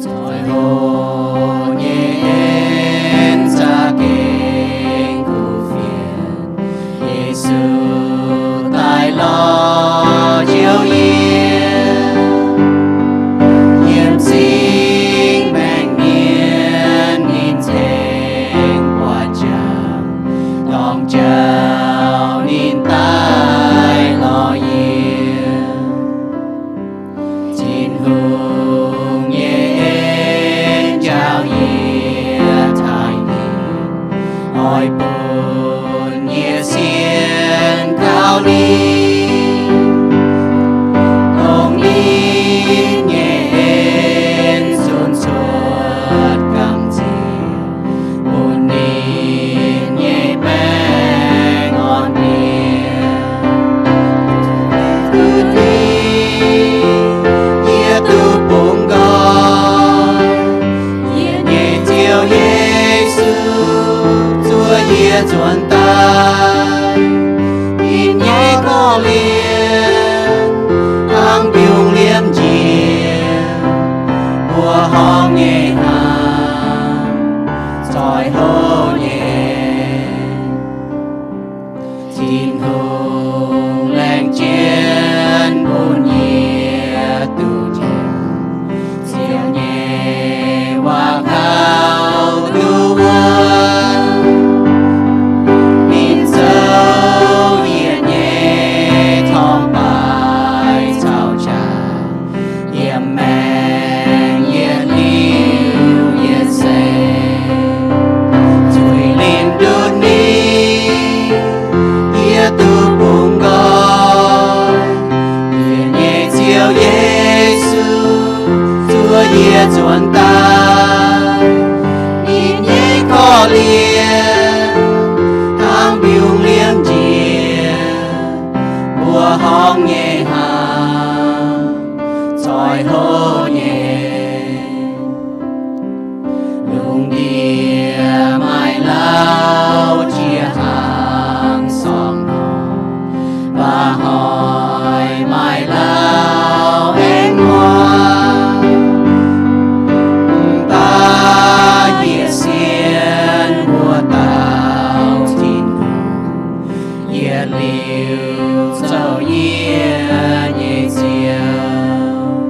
Zoih hlo nyei en za'gengh kuv fienx, Yesu daaih lorz njoux yie. Yiem cing maengc mienh ninh ceng buatc jangx, dorng jauv ninh daaih lorz yie. Tin-Hungh nyei en njaaux yie taaih ninh, oix bun yie sienx kaux ninh. Dongh ninh nyei en zunc cuotv gamh nziex, bun ninh nyei baengh orn mienh. Duqv dingc yie duqv bungx nqoi, yie nyei Ziouv Yesu zuov yie nzuonx daaih. Ninh nyei korv-lienh hnangv mbiungc liemh njiec, mbuoqc horngh nyei hnaangx, zoih hlo nyei. Tin-Hungh laengz jienv bun yie duqv njoux, Ziouv nyei waac kaux duqv wuonv. Ninh zoux yie nyei torngv-baaix caux qangx, yiem maengc yietc liuz yietc seix. Zuiz-lingh nduqc ninh, yie duqv bungx nqoi, yie nyei Ziouv Yesu zuov yie nzuonx daaih. Ninh nyei korv-lienh hnangv mbiungc liemh njiec, mbuoqc horngh nyei hnaangx, zoih hlo nyei. Lungh ndiev Mv baac yie sienx wuov dauh Tin-Hungh, yietc liuz zoux yie nyei Ziouv,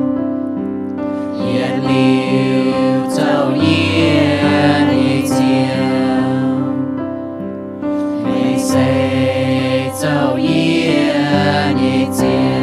yietc liuz zoux yie nyei Ziouv. Meih se zoux yie nyei Ziouv.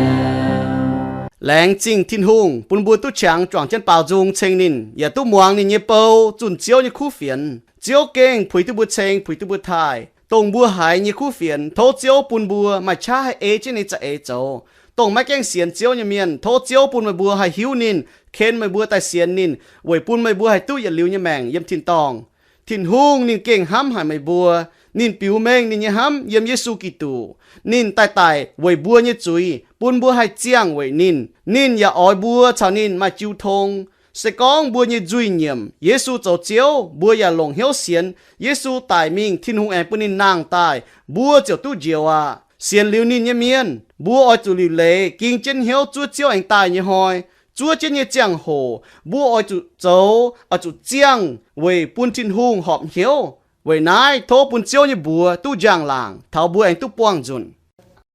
Laengz zingh Tin-Hungh bun mbuo duqv qangx juangc jienv baaux nzung ceng ninh, yaac duqv muangx ninh nyei bou zunh Ziouv nyei kuv fienx. Ziouv gengh puix duqv mbuo ceng, puix duqv mbuo taaih. Dongh mbuo haiz nyei kuv fienx, tov Ziouv bun mbuo maaih qaqv haih ei jienv ninh nyei za'eix zoux. Dongh maiv gaengh sienx Ziouv nyei mienh, tov Ziouv bun meih mbuo haih hiuv ninh, ken meih mbuo daaih sienx ninh, weic bun meih mbuo haih duqv yietc liuz nyei maengc yiem tin-dorngh. Tin-Hungh ninh gengh hnamv haic meih mbuo. Ninh biux mengh ninh nyei hnamv yiem Yesu Giduc. Ninh daaih daic weic mbuo nyei zuiz, bun mbuo haih ziangh weic ninh. Ninh yaac oix mbuo caux ninh maaih jiu tong. Se gorngv mbuo nyei nzuih nyiemc Yesu zoux Ziouv, mbuo yaac longc hnyouv sienx Yesu daic mingh, Tin-Hungh aengx bun ninh nangh daaih, mbuo ziouc duqv njoux aqv. Sienx liuz ninh nyei mienh, mbuo oix zuqc liuc leiz ging jienv hnyouv zuov Ziouv aengx daaih nyei hnoi. Zuov jienv nyei ziangh hoc, mbuo oix zuqc zoux, oix zuqc ziangh weic bun Tin-Hungh horpc hnyouv. Weic naaiv tov bun Ziouv nyei mbuox duqv njang-laangc taux mbuo aengx duqv buangh nzunc.